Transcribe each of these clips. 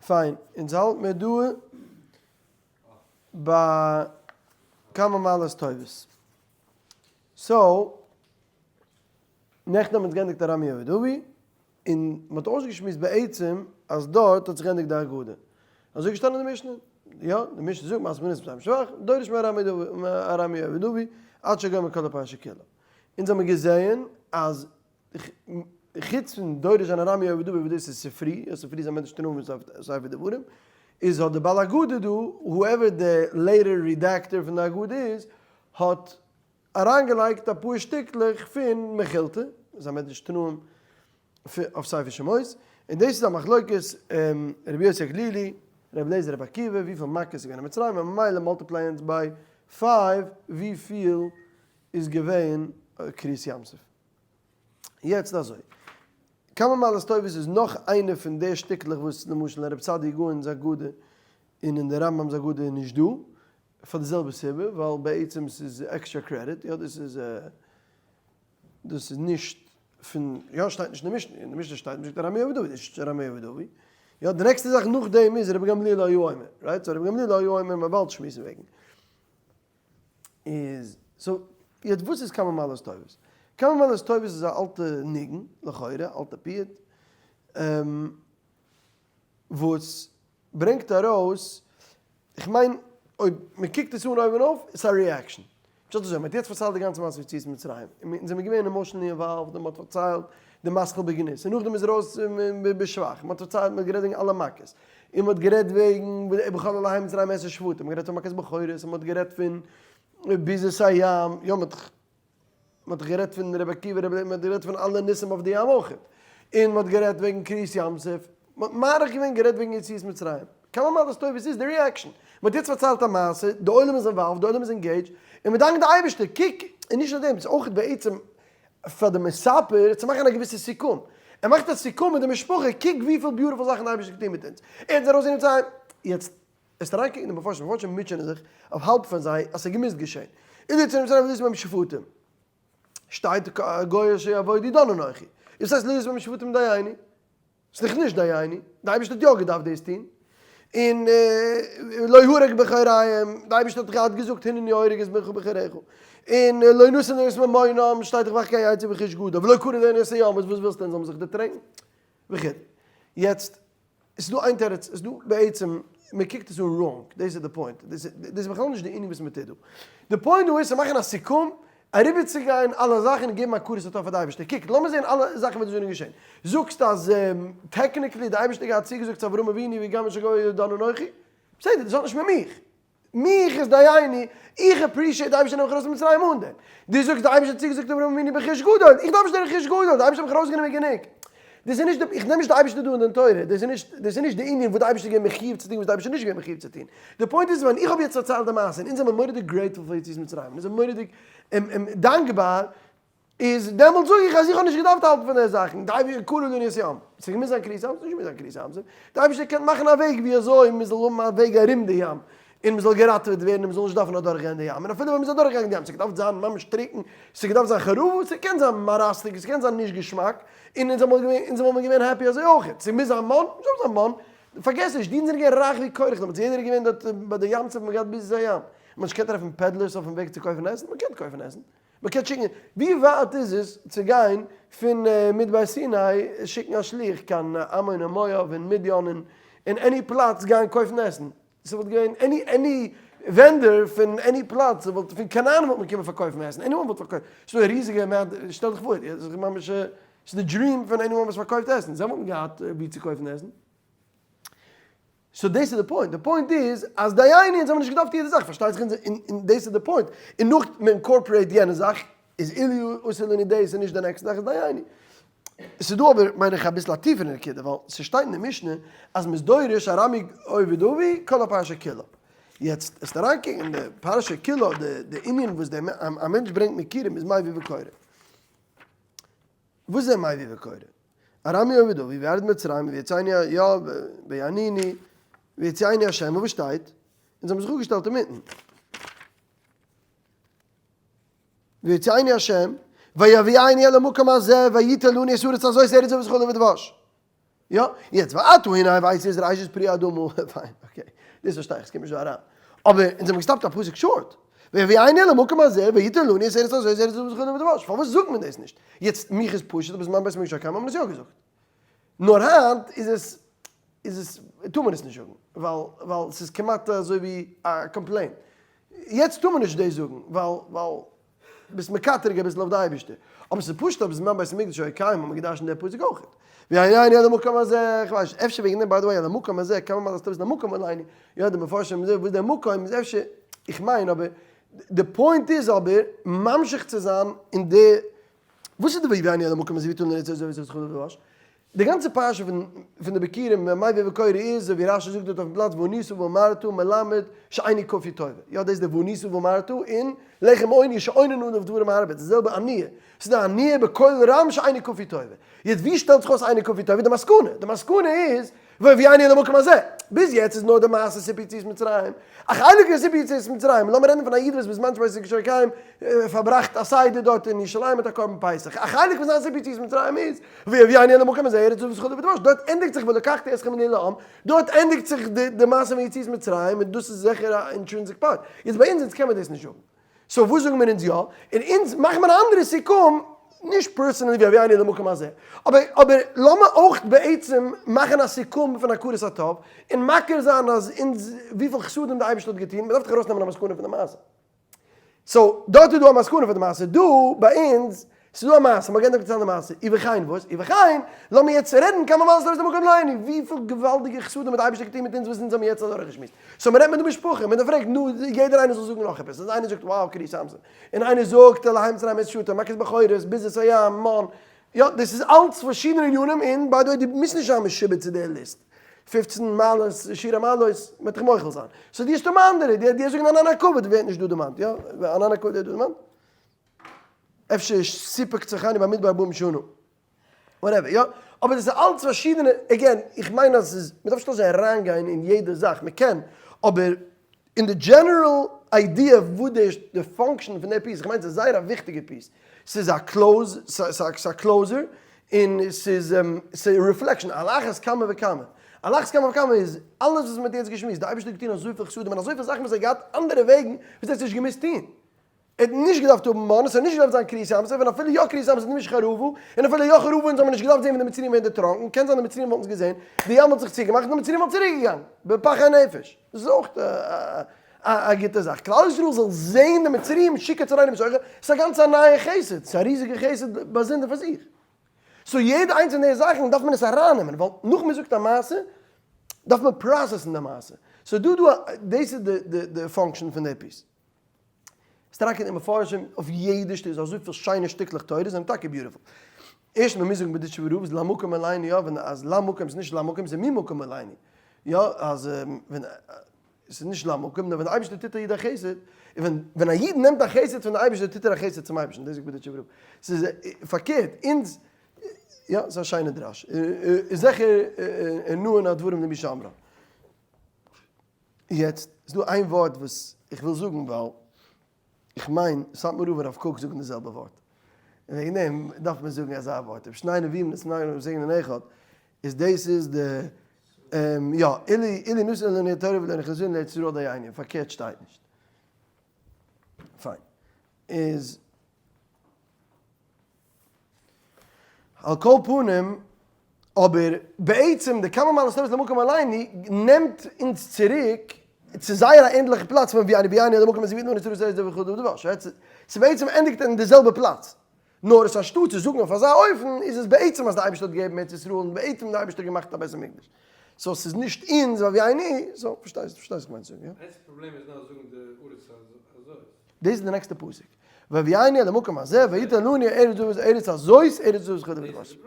פיין, אונז האלט מיר דא ביי כמה מעלות טובות. So, נעכטן האבן אונז געענדיגט ארמי אובד אבי, און מען האט אויסגעשמועסט בעצם אז דארט האט זיך געענדיגט די הגדה. אזוי געשטאנען אין די משנה. יא, די משנה זאגט מעשה בניסן מצרים שבח, דורש מארמי אובד אבי, עד שגומר כל הפרשה כולה. אונז האבן געזעהן אז חוץ פון דורש זיין ארמי אובד אבי וואס דאס איז ספרי, יא ספרי איז א מדרש תנאים און ספר דברים, איז האט די בעל הגדה דא, whoever די later redactor פון די הגדה איז, האט אריינגעלייגט אפאר שטיקלעך פון מכילתא, איז א מדרש תנאים אויף ספר שמות, און דאס איז א מחלוקת רבי יוסי הגלילי, רבי אליעזר רבי עקיבא, וויפיל מכות איז געווען אין מצרים, און ממילא multiply אונז by five וויפיל איז געווען קריעת ים סוף. יעצט אזוי, כמה מעלות טובות איז נאך איינע פון די שטיקלעך וואס למשל אין רב סעדיה גאון'ס הגדה און אין די רמב"ם'ס הגדה איז נישט דא, פאר די זעלבע סיבה, ווייל בעצם ס'איז extra credit, יא דאס איז דאס איז נישט פון, יא שטייט נישט אין די משנה, אין די משנה שטייט מ'זאגט ארמי אובד אבי, נישט ארמי אובד אבי, יא די נעקסטע זאך נאכדעם איז רבי גמליאל היה אומר, right? So רבי גמליאל היה אומר מ'וועט באלד שמועסן וועגן. איז so יעצט וואס איז כמה מעלות טובות? כמה מעלות טובות איז א אלטע ניגון, לכאורה, אלטע פיוט, וואס ברענגט ארויס, איך מיין אויב מען קוקט עס אן אויבן אויף, איז עס א reaction. פשט אזוי, מען האט יעצט פארציילט די גאנצע מעשה פון יציאת מצרים, און אונז זעמיר געווען emotionally involved, און מען האט פארציילט די מתחיל בגנות, און נאכדעם איז ארויס בשבח, מען האט פארציילט, מען האט גערעדט וועגן אלע מכות, און מען האט גערעדט וועגן בכל אלהי מצרים אעשה שפטים, מען האט גערעדט פון מכת בכורות, און מען האט גערעדט פון ביזת הים, יא מען האט מען האט דאך גערעדט פון רבי עקיבא, רבי מען האט גערעדט פון אלע ניסים אויף די ים אויך, און מען האט גערעדט וועגן קריעת ים סוף, מען האט מאריך געווען גערעדט וועגן יציאת מצרים, כמה מעלות טובות איז די reaction, מען האט יעצט פארציילט א מעשה, די עולם איז involved, די עולם איז engaged, און מען דאנקט די אייבערשטער, קוק, און נישט נאר דעם, ס'איז אויך בעצם פאר די מספר צו מאכן א געוויסע סיכום, ער מאכט א סיכום מיט די משפחה, קוק וויפיל beautiful זאכן די אייבערשטער האט געטון מיט אונז, ער האט אונז ארויסגענומען מצרים, יעצט עס אריינקוקן אין די מפרשים, מפרשים מוטשענען זיך אויף האלב פון זיי אז ס'האט געמוזט געשען. איז די צורים זענען וואס שפטים. שטייט גוי אשר יעבודו דן אנכי. איז וואס הייסט להיות בהם שפטים דיינו? ס'איז דאך נישט דיינו. די אייבערשטער האט יא געדארפט דאס טון. און לא הרג בכוריהם, די אייבערשטער האט געהאט געזאגט הנני הורג את בנך בכורך. און לא נתן את ממונם, שטייט דאך ואחרי כן יצאו ברכוש גדול. ולא קרא להם את הים, וואס ווילסטו אונז זאלן זיך דערטרענקן? וכו'. יעצט עס איז דא איין תירוץ, עס איז דא בעצם, מען קוקט עס אן wrong, דאס איז די point, דאס איז בכלל נישט די ענין וואס מען טוט דא. די point דא איז צו מאכן א סיכום, אריבערצוגיין אלע זאכן און געבן הכרת הטוב פאר די אייבערשטער, קוק, לאמיר זען אלע זאכן וואס דא זענען געשען. זאגסט אז technically די אייבערשטער געהאט צוגעזאגט צו אברהם אבינו וגם אשר גוי דן אנכי, בסדר, דאס האט נישט מיט מיך, מיך איז דייני, איך appreciate די אייבערשטער נעמט מיך ארויס פון מצרים אן דעם. דו זאגסט די אייבערשטער האט צוגעזאגט אברהם אבינו ברכוש גדול, איך דארף נישט די רכוש גדול, די אייבערשטער האט מיך ארויסגענומען גענוג. דאס איז נישט די, איך נעם נישט די אייבערשטער דא אין דין תורה, דאס איז נישט, דאס איז נישט די ענין וואס די אייבערשטער איז געווען מחיוב צו טון וואס די אייבערשטער איז נישט געווען מחיוב צו טון. די point איז ווען איך האב יעצט פארציילט די מעשה און אונז זעמיר מורא'דיג grateful פאר יציאת מצרים, אונז זעמיר מורא'דיג דאנקבאר, איז דעמאלט זאג איך אז איך האב נישט געדארפט האלטן פון די זאכן, די אייבערשטער קרא לנו את הים, ס'איז געמוזט זיין קריעת ים, ס'איז נישט געמוזט זיין קריעת ים, די אייבערשטער קען מאכן א וועג ווי אזוי מען זאל האבן א וועג ארום די ים, און מען זאל געראטעוועט ווערן און מען זאל נישט דארפן אדורך גיין די ים, און אפילו ווען מען איז אדורך געגאנגען די ים, ס'האט געדארפט זיין ממש טרוקן, ס'האט געדארפט זיין חרוב, ס'קען זיין מאראסטיג, ס'קען זיין נישט געשמאק, און אונז וואלט געווען, אונז וואלט מען געווען happy אזוי אויך, ס'מוז זיין מן, נישט דארף זיין מן, פארגעס נישט, די אידן זענען געווען רייך ווי קורח, דעמאלטס יעדער איז געווען דארט ביי די ים סוף, מען האט געהאט ביז ים, מען האט נישט געקענט טרעפן peddlers אויפן וועג צו קויפן עסן, מען קען קויפן עסן. מען קען שיקן, ווי ווייט איז עס צו גיין פון מדבר סיני שיקן א שליח קיין עמון און מואב און מדיין און אין any פלאץ גיין קויפן עסן, ס'וואלט געווען any any vendor פון any פלאץ וואלט פון כנען וואלט מען קומען פארקויפן עסן, anyone וואלט פארקויפט, ס'איז דא א ריזיגע אמאונט, שטעל דיך פאר, ס'איז ממש ס'איז די dream פון anyone וואס פארקויפט עסן, זיי וואלטן געהאט ווי צו קויפן עסן. so דאס איז די point, די point איז אז דיינו אונז האבן נישט געדארפט יעדע זאך, פארשטייט זיך אונז און דאס איז די point, און נאך מען incorporate יענע זאך איז אילו עשה לנו דאס און נישט די נעקסטע זאך איז דיינו. ס'איז דא אבער מיין איך אביסל א טיפערע נקודה ווייל ס'שטייט אין די משנה אז מ'איז דורש ארמי אובד אבי כל הפרשה כולה. יעצט עסט אריינקוקן אין די פרשה כולה די די ענין וואס די א מענטש ברענגט ביכורים איז מביא וקורא. וואס איז מביא וקורא? ארמי אובד אבי וירד מצרים ויצאני יא ויעניני ויצאני השם וואס שטייט? אונז האבן זיך אפגעשטעלט אינמיטן. ויצאני השם ויביאני אל המקום הזה ויתן לנו את הארץ הזאת ארץ זבת חלב ודבש. יא, יעצט ועתה הנה ווייס איז ראשית פרי האדמה, פיין, okay, דאס פארשטיי איך, עס קומט נישט דא אריין. אבער אונז האבן געסטאפט א פסוק short, והביאנו אל המקום הזה ויתן לנו את הארץ הזאת ארץ זבת חלב ודבש, פארוואס זאגט מען דאס נישט? יעצט מיך איז פשוט אז בזמן בית המקדש הקיים האט מען עס יא געזאגט. נאר היינט איז עס איז עס טאר מען עס נישט זאגן, ווייל ווייל ס'איז כמעט אזוי ווי א complain. יעצט טאר מען נישט דאס זאגן, ווייל ווייל ביסט מקטרג אביסל אויף די אייבערשטער. אבער ס'איז פשוט אז בזמן בית המקדש היה קיים האט מען געדרשנט די פסוק אויך. והביאנו אל המקום הזה, איך ווייס נישט, אפשר וועגן דעם by the way אל המקום הזה, כמה מעלות טובות למקום עלינו, יא די מפרשים זאגן וואס דער מקום איז אפשר, איך מיין אבער, די point איז אבער ממשיך צו זיין אין די, וואס איז די והביאנו אל המקום הזה ויתן לנו את הארץ הזאת די גאנצע פרשה פון פון די ביכורים מביא וקורא איז אזוי ווי רשי זאגט דארט אויפן פלאץ וענית ואמרת מלמד שאיני כפוי טובה, יא דאס איז די וענית ואמרת און לחם עוני שאונן עליו דברים הרבה, די זעלבע עניה, ס'איז די עניה בקול רם שאיני כפוי טובה, יעצט ווי שטעלט זיך אויס איני כפוי טובה? די מסקנא, די מסקנא איז והביאנו אל המקום הזה, ביז יעצט איז נאר די מעשה סיפור יציאת מצרים, א חלק פון סיפור יציאת מצרים, לאמיר רעדן פון א איד וואס בזמן שבית המקדש קיים פארבראכט א סדר דארט אין ירושלים מיט א קרבן פסח, א חלק פון זיין סיפור יציאת מצרים איז והביאנו אל המקום הזה ארץ זבת חלב ודבש, דארט ענדיגט זיך ולקחתי אתכם לי לעם, דארט ענדיגט זיך די מעשה פון יציאת מצרים און דאס איז זיכער א intrinsic part, יעצט ביי אונז אונז קען מען דאס נישט זאגן. so וואס זאגן מיר אונז יא? און אונז מאכן מיר א אנדערע סיכום, נישט personally והביאנו אל המקום הזה, אבער אבער לאמיר אויך בעצם מאכן א סיכום פון הכרת הטוב, און מכיר זיין אז אונז וויפיל חסדים די אייבערשטער האט געטון, מען דארף דאך ארויסנעמען א מסקנא פון די מעשה. so דארט איז דא א מסקנא פון די מעשה, דא ביי אונז ס'איז דא א מעשה, מ'האט געענדיגט פארציילן די מעשה, ובכן וואס? ובכן, לאמיר יעצט רעדן כמה מעלות טובות למקום עלינו, וויפיל געוואלדיגע חסדים האט די אייבערשטער געטון מיט אונז וואס אונז האבן יעצט אדורכגעשמועסט. so מ'רעדט מיט די משפחה, מען פרעגט, נו, יעדער איינער זאל זאגן נאך עפעס, אז איינער זאגט wow קריעת ים סוף, און איינער זאגט אלהי מצרים את שטה, מכת בכורות, ביזת הים, מן, יא, דאס איז אלץ פארשידענע ענינים, און by the way דו מוזט נישט זיין משועבד צו די ליסט, פופצן מעלות, שיר המעלות, מ'וועט דיך מוחל זיין. so דו האסט האבן אנדערע, דו זאגן ענן הכבוד ווערט נישט דא דערמאנט, יא? ענן הכבוד ווערט דא דערמאנט? אפשר סיפק צרכני במדבר ארבעים שנה. whatever, יא. אבער דאס איז אלץ פארשידענע, again, איך מיין אז ס'איז, מ'דארף נישט אזוי אריינגיין אין יעדע זאך, מ'קען, אבער אין די general idea וואס די די function פון די piece, איך מיין ס'איז זייער א וויכטיגע piece, ס'איז א close, ס'איז א closer, און ס'איז ס'איז reflection, על אחת כמה וכמה. על אחת כמה וכמה איז אלעס וואס מ'האט יעצט געשמועסט, די אייבערשטער האט געטון אזויפיל חסדים און אזויפיל זאכן וואס ער האט געהאט אנדערע וועגן וואס ער האט נישט געמוזט טון. ער האט נישט געדארפט האבן מן, עס האט נישט געדארפט זיין קריעת ים סוף, און אפילו יא קריעת ים סוף איז נישט חרבה, און אפילו יא חרבה אונז האבן נישט געדארפט זען ווי די מצריים ווערן דערטראנקן, קען זיין די מצריים וואלטן עס געזען, די ים וואלט זיך צוגעמאכט און די מצריים וואלטן צוריק געגאנגען, בפחי נפש. דאס איז אויך א גוטע זאך, כלל ישראל זאל זען די מצריים שיקה צו ריינעם סוחר, ס'איז א גאנץ א נייע חסד, ס'איז א ריזיגע חסד באזונדער פאר זיך. so יעדע איינס פון די זאכן דארף מען עס ארייננעמען, ווייל נאך מען זאגט א מעשה, דארף מען process ן די מעשה. so דא דא, דאס איז די function פון די piece. סטראקען די מפרשים אויף יעדע שטיקל, אזויפיל שיינע שטיקלעך תורה זענען טאקע beautiful. ערשט מען מוז זאגן בארדיטשובער רב איז למקום עלינו יא, ווען אז למקום איז נישט למקום ס'איז ממקום עלינו יא, אז ווען ס'איז נישט למקום נאר ווען די אייבערשטער טוט א איד א חסד, און ווען ווען א איד נעמט א חסד פון די אייבערשטער טוט ער א חסד צום אייבערשטן, דאס זאגט בארדיטשובער רב. ס'איז פארקערט, אונז, יא ס'איז א שיינע דרש, איז זיכער נאען הדברים למי שאמרם. יעצט איז דא איין ווארט וואס איך וויל זאגן ווייל איך מיין סאטמאר רב און הרב קוק זאגן די זעלבע ווארט און וועגן דעם דארף מען זאגן אזא ווארט אויב שני נביאים נתנגדו בסגנון אחד איז דאס איז די יא אילו אילו נתנו לנו התורה ולא נכנסנו לארץ ישראל דיינו פארקערט שטייט נישט פיין איז על כל פנים, אבער בעצם די כמה מעלות טובות למקום עלינו נעמט אונז צוריק צו זייער א ענדליכע פלאץ פון והביאנו אל המקום הזה ויתן לנו את הארץ הזאת וכו' וכו', ס'בעצם ענדיגט אין די זעלבע פלאץ, נאר עס אנשטאט צו זאגן אויף אזא אופן איז עס בעצם אז די אייבערשטער האט געגעבן ארץ ישראל און בעצם די אייבערשטער האט געמאכט א בית המקדש, so ס'איז נישט אונז והביאנו, so פארשטייסט פארשטייסט וואס כ'מיין צו זאגן, יא? איינס פראבלעם איז נאר זאגן די ארץ הזאת. דאס איז די נעקסטע פסוק, והביאנו אל המקום הזה ויתן לנו ארץ זאת ארץ הזאת ארץ זבת חלב ודבש.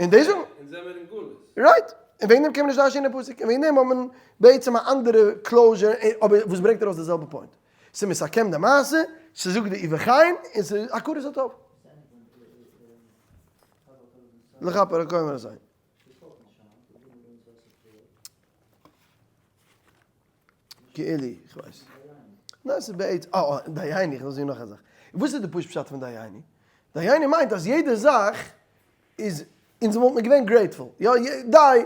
און דאס זאגן. אונז זעמיר אין גלות. right, און וועגן דעם קען מען נישט דרש'ענען דעם פסוק, און וועגן דעם האט מען בעצם א אנדערע closure, אבער וואס ברענגט ארויס די זעלבע point. ס'איז מסכם די מעשה, ס'זאגט די ובכן, און ס'איז הכרת הטוב. לכפר הכומר הזה. כאילו, איך ווייס. ניין, ס'איז בעצם, אה, אה, דייני, איך וויל זאגן נאך א זאך. וואס איז די פשוט פשט פון דייני? דייני מיינט אז יעדע זאך איז. אונז וואלט מיר געווען grateful, יא, די,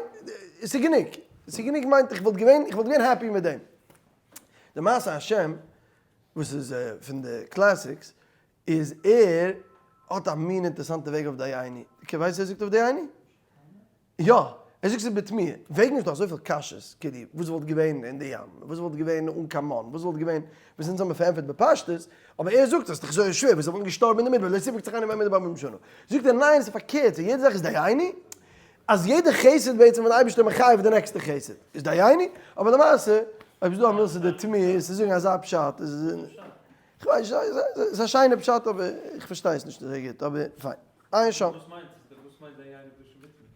ס'איז גענוג, ס'איז גענוג מיינט איך וואלט געווען, איך וואלט געווען happy מיט דעם. די מעשה השם וואס איז פון די classics איז ער האט א מין אינטערסאנטע וועג אויף דיינו, ווייסט וואס ער זאגט אויף דיינו? יא, ער זאגט ס'איז בתמיהה, וועגן איז דא אזויפיל קשיות, כאילו, וואס וואלט געווען אין די ים, וואס וואלט געווען אן קיין מן, וואס וואלט געווען, וואס אונז האבן פארענטפערט בפשטות, אבער ער זאגט אז ס'איז דאך אזוי שווער, וואס זיי וואלטן געשטארבן אין די מדבר, לא תפק צרכני מים מדבר ארבעים שנה. זאגט ער ניין, ס'איז פארקערט, ס'איז יעדע זאך איז דיינו, אז יעדע חסד בעצם פון די אייבערשטער מחייב די נעקסטע חסד, איז דיינו, אבער למעשה, אויב איז דא א מילתא דתמיהה איז צו זאגן אזא פשט איז, כ'ווייס נישט, ס'איז א שיינע פשט אבער איך פארשטיי עס נישט אזוי גוט, אבער פיין. עיין שם. וואס מיינט וואס מיינט דיינו בלשון ביטוי?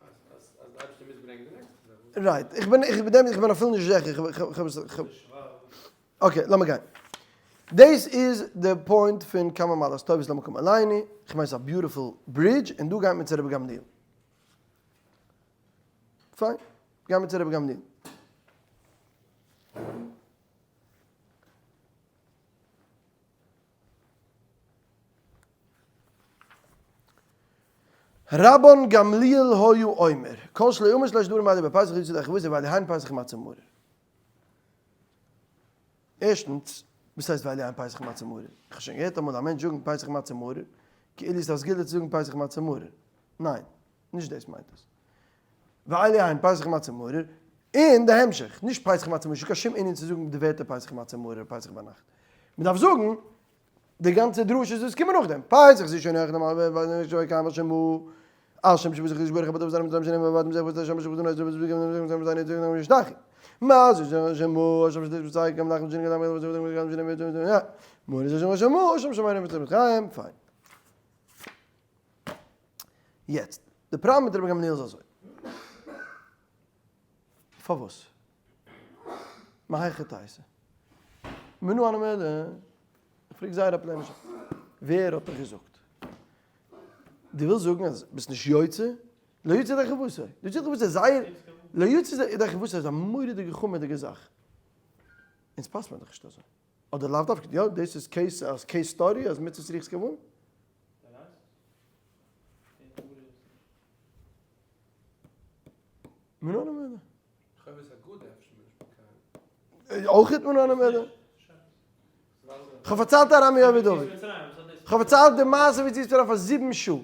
אז אז די אייבערשטער מוז ברענגען די נעקסטע זאך. right, איך בין איך בין איך בין אפילו נישט זיכער, איך האב עס איך האב okay לאמיר גיין. דאס איז די point פון כמה מעלות טובות למקום עלינו, איך מיין ס'איז א beautiful bridge, און דא גייט מען צו רבי גמליאל. פיין, גיימיר צו רבי גמליאל. רבן גמליאל היה אומר, כל שלא אמר שלש דברים אלו בפסח יצא ידי חובתו ואלו הן פסח מצה ומרור. ערשטנס, וואס הייסט ואלו הן פסח מצה ומרור? איך האב שוין געהערט אמאל א מענטש זאגן פסח מצה ומרור, כאילו ס'איז א סגולה צו זאגן פסח מצה ומרור. ניין, נישט דאס מיינט עס. ואלו הן פסח מצה ומרור, און די המשך, נישט פסח מצה ומרור, נישטא קיין שום ענין צו זאגן די ווערטער פסח מצה ומרור פסח ביינאכט. מ'דארף זאגן די גאנצע דרשות וואס קומען נאכדעם, פסח זי שוין נאכדעם על שם שבזכות יתברך הבטח זיין מצרים שנאמר ועבדתם זכות את השם שבזכות נוסף ובזכות גם זיין יצא גם ישתחי מה זה שם שם שם שם צייק גם לחם שנגד גם גם שנאמר מור זה שם שם שם שם שם חיים פיין יעצט די פראבלעם מיט רבי גמליאל איז אזוי פארוואס? מהיכא תיתי? מנא הני מילי? איך פרעג זייער א plain שאלה. ווער האט דיך געזאגט? דו ווילסט זאגן אז ביסט נישט יוצא? לא יוצא ידי חובתו. לא יוצא ידי חובתו איז זייער, לא יוצא ידי חובתו איז א מורא'דיגע חמור'דיגע זאך. אונז פאסט מען דאך נישט אזוי. אדער לאו דווקא, יא, דאס איז case, אז case study אז מצוות צריכות כוונה. מנא הני מילי. חובת הגדה אפשר מען נישט מקיים. אויך מנא הני מילי. כ'האב פארציילט א רמי אבי דוד. כ'האב פארציילט די מעשה ווי זי איז פאר זיבן שעה.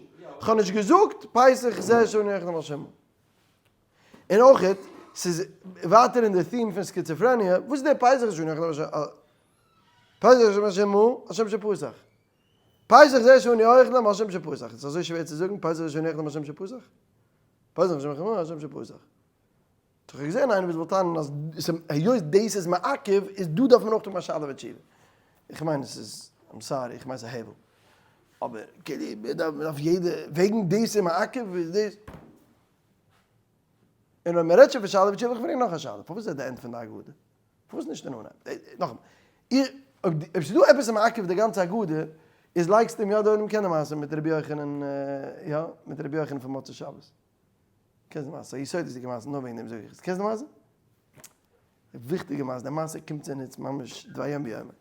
כ'האב נישט געזאגט פסח זה שאני אוכל על שמו. און אויך, ס'איז ווייטער אין די theme פון סקיצופרעניע, וואס איז דער פסח זה שאני אוכל על שמו? פסח זה על שמו, על שם שפסח. פסח זה שאני אוכל על שם שפסח. איז אזוי שווער צו זאגן פסח זה שאני אוכל על שם שפסח? פסח זה שאני אוכל על שם שפסח. איך האב געזען איינער וואס וויל טענה'ן אז היות דאס איז מעכב איז דא דארף מען אויך טון א שאלה ותשובה. איך מיין עס איז, I'm sorry, איך מיין ס'איז הבל. אבער כאילו מען דארף יעדע, וועגן דאס איז מעכב איז דאס. און אויב מען רעדט שוין פון שאלה ותשובה, איך פרעג נאך א שאלה, פארוואס איז די end פון די הגדה? פארוואס נישט אין אנהייב? נאכאמאל, איך, אויב ס'איז דא עפעס מעכב די גאנצע הגדה, איז לייגסטו אים יא די עולם קען די מעשה מיט רבי יוחנן, יא, מיט רבי יוחנן פון מוצאי שבת. קענסט די מעשה? א יסודות'דיגע מעשה, נאר וועגן דעם זאג איך עס. קענסט די מעשה? וויכטיגע מעשה, די מעשה קומט צו אונז ממש דבר יום ביומו.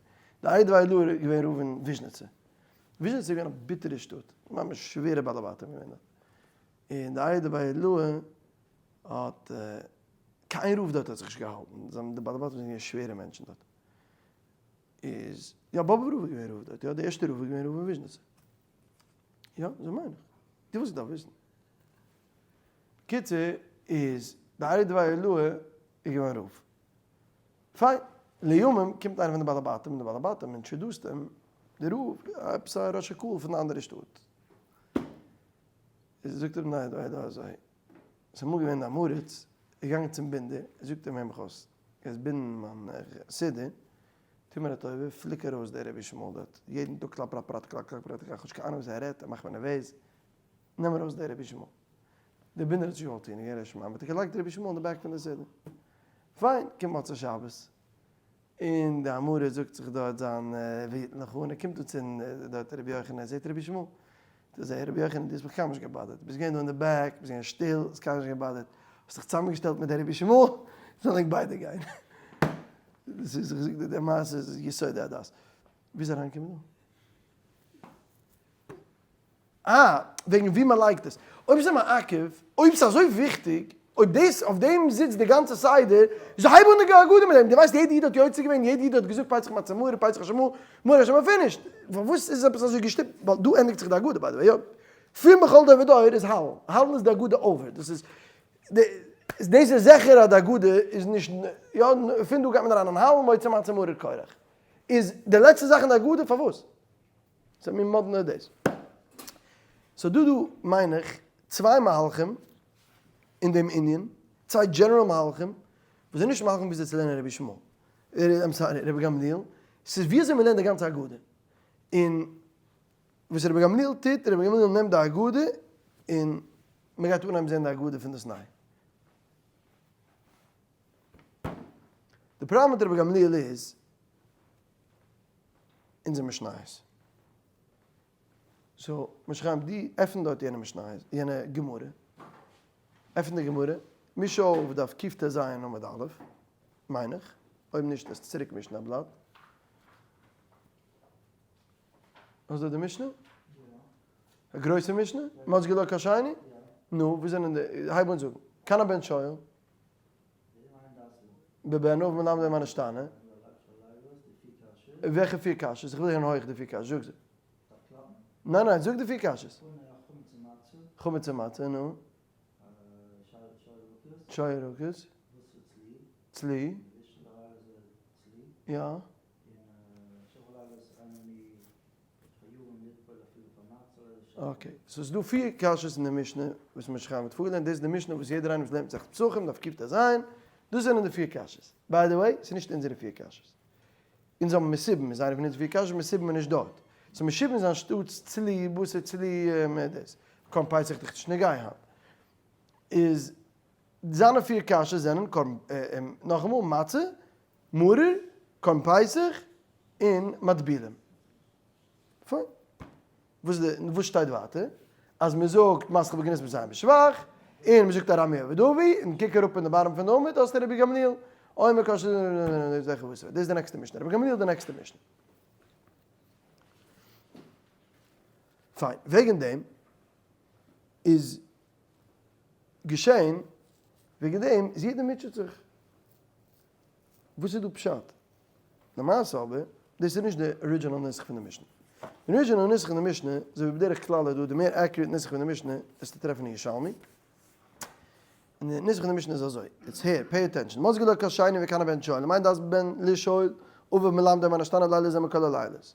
די איידער ווייל דא איז געווען רב אין וויזשניצע. וויזשניצע איז געווען א ביטערע שטאט, ממש שווערע בעלי בתים געווען דארט. און די איידער ביי הילולא האט קיין רב דארט האט זיך נישט געהאלטן, זיי האבן די בעלי בתים זענען געווען שווערע מענטשן דארט. איז יא באבובער רב איז געווען רב דארט, יא די ערשטע רב איז געווען רב אין וויזשניצע. יא, אזוי מיין איך. דו וואלסט געדארפט וויסן. בקיצור, איז די אריה דבי עילאי איז געווען רב. פיין. לימים קומט איינער פון די בעלי בתים, און די בעלי בתים introduce ט אים, די רב, עפעס א ראש הקהל פון די אנדערע שטאט. זאגט אים ניין, דא אזוי. ס'איז אמאל געווען די עם הארץ, איז געגאנגען צום בינדער, זאגט אים הער מיך אויס, גייסט בינדן מיין סידור, טו מיר א טובה, פליק ארויס דער רבי שמואל דארט, יעדן טאג קלאפ פראט פראט קלאק קלאק פראט קלאק, כ'האב נישט קיין אהנונג וואס ער רעדט, ער מאכט מיר נערוועז, נעם ארויס דער רבי שמואל. דער בינדער האט נישט געוואלט טון, געווען ר' שמעון, האט ער געלייגט רבי שמואל אין די back פון די סידור. פיין, קומט מוצאי שבת, און די עם הארץ זאגט זיך דארט זיין ויתן לך, און ער קומט אן צו דארט רבי יוחנן, ער זעט רבי שמואל, זאגט ער, רבי יוחנן, דו האסט מיך קיינמאל נישט געבאדערט, ביסט געווען דא אין די back, ביסט געווען שטיל, האסט קיינמאל נישט געבאדערט, האסט זיך צוזאמענגעשטעלט מיט דער רבי שמואל, זאלן ענק ביידע גיין. דאס איז, איך זאג דיר, די מעשה איז יסודי הדת. ווי איז אריינגעקומען דא? אה, וועגן ווי מען לייגט עס. אויב ס'איז מעכב, אויב ס'איז אזוי וויכטיג, אויב דאס, אויף דעם זיצט די גאנצע סדר, איז הייב אן די הגדה מיט דעם. דו ווייסט יעדע איד האט יוצא געווען, יעדע איד האט געזאגט פסח מצה מרור, פסח שמור, מרור שמור, finished. פארוואס איז עפעס אזוי געשטופט? ווייל דא ענדיגט זיך די הגדה by the way, יא. פון בכל דור ודור איז הלל. הלל איז די הגדה over. דאס איז, דאס איז זיכער אז די הגדה איז נישט, יא, פון דא גייט מען אריין אין הלל, מוציא מצה מרור כורך. איז די לעצטע זאך אין די הגדה, פארוואס? ס'איז מיר מאדנע דאס. סאו דא דא מיין איך צוויי מהלכים אין דעם ענין, צוויי general מהלכים, וואס זענען נישט מהלכים וויאזוי צו לערנען רבי ישמעאל, I'm sorry, רבי גמליאל, ס'איז וויאזוי מ'לערנט די גאנצע הגדה. און וואס רבי גמליאל טוט, רבי גמליאל נעמט די הגדה און מ'גייט אנהייבן זען די הגדה פון דאס ניי. די פראבלעם מיט רבי גמליאל איז, אונזער משניות. so, משה חיים, דו עפן דארט יענע משניות, יענע גמרא. עפן די גמרא, מיש אויף דף קטז עמוד א', מיין איך. אויב נישט, וועסטו צוריק מישן א בלאט. האסט דארט די משנה? א גרויסע משנה? מוצגה לו קשייני? נו, וואו זענען די, הייב אן זאגן. כאן הבן שואל. בבן אב מלמדו מה נשתנה. וועלכע פיר קשיות? איך וויל הערן הויך די פיר קשיות, זאג זיי. ניין ניין, זאג די פיר קשיות. חמץ און מצה, נו. שאר ירקות. צלי. יא. okay, so ס'איז דא פיר קשיות אין די משנה וואס משה חיים האט פארגעלערנט, דאס איז די משנה וואס יעדער איינער וואס לערנט מסכת פסחים דארף קטז, דאס זענען די פיר קשיות. by the way, ס'איז נישט אונזערע פיר קשיות. אונז האבן מסובין איז איינע פון אונזערע פיר קשיות, מסובין איז נישט דארט. so מסובין איז אנשטאטס צלי, בשר צלי, דאס. קרבן פסח דאך נישט נוגע היינט. איז זיינע פיר קשיות זענען קרבן, נאכאמאל, מצה, מרור, קרבן פסח, און מטבילים. פיין. וואס איז די, וואס שטייט ווייטער? אז מען זאגט מתחיל בגנות מסיים בשבח, און מען זאגט ארמי אובד אבי, און קוק אראפ אין די bottom פון די עמוד האסטו רבי גמליאל, אומר כל ש דאס איז די נעקסטע משנה, רבי גמליאל די נעקסטע משנה. פיין, וועגן דעם איז געשען, וועגן דעם איז יעדער מוטשעט זיך. וואס איז דא פשט? למעשה אבער, דאס איז נישט די original נוסח פון די משנה. די original נוסח פון די משנה, אזוי ווי בדרך כלל איז דא די מער accurate נוסח פון די משנה, וועסטו טרעפן אין ירושלמי. און די נוסח פון די משנה איז אזוי, יעצט הער, pay attention, מוזגו לו כוס שני וכאן הבן שואל, למען דעת בן לשאול, אביו מלמדו מה נשתנה לילה זה מכל הלילות.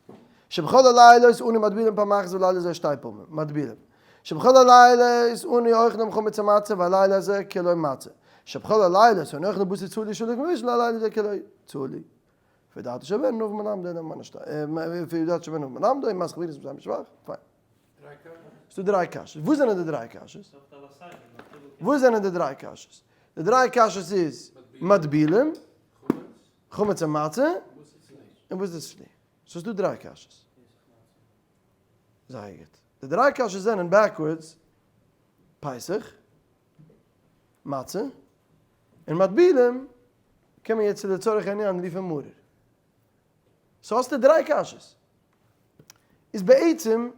שבכל הלילות אנו מטבילין פעם אחת ולילה זה שתי פעמים, מטבילין. שבכל הלילות אנו אוכלים חמץ ומצה והלילה הזה כלא מצה. שבכל הלילות אנו אוכלים בשר צלי שלא כמבושל הלילה הזה כלא צלי. וידעת שבן אביו מלמדו מה נשתנה, וידעת שבן אביו מלמדו, אם מסך וירס מסיים בשבח, פיין. ס'דא דריי קשיות. וואס זענען די דריי קשיות? וואס זענען די דריי קשיות? די דריי קשיות איז מטבילים, חמץ און מצה, און וואס איז צלי. סאו ס'דא דריי קשיות. זייער גוט. די דריי קשיות זענען backwards, פסח, מצה, און מטבילים קען מען יעצט לצורך העניין רופן מרור. so האסטו דריי קשיות. איז בעצם,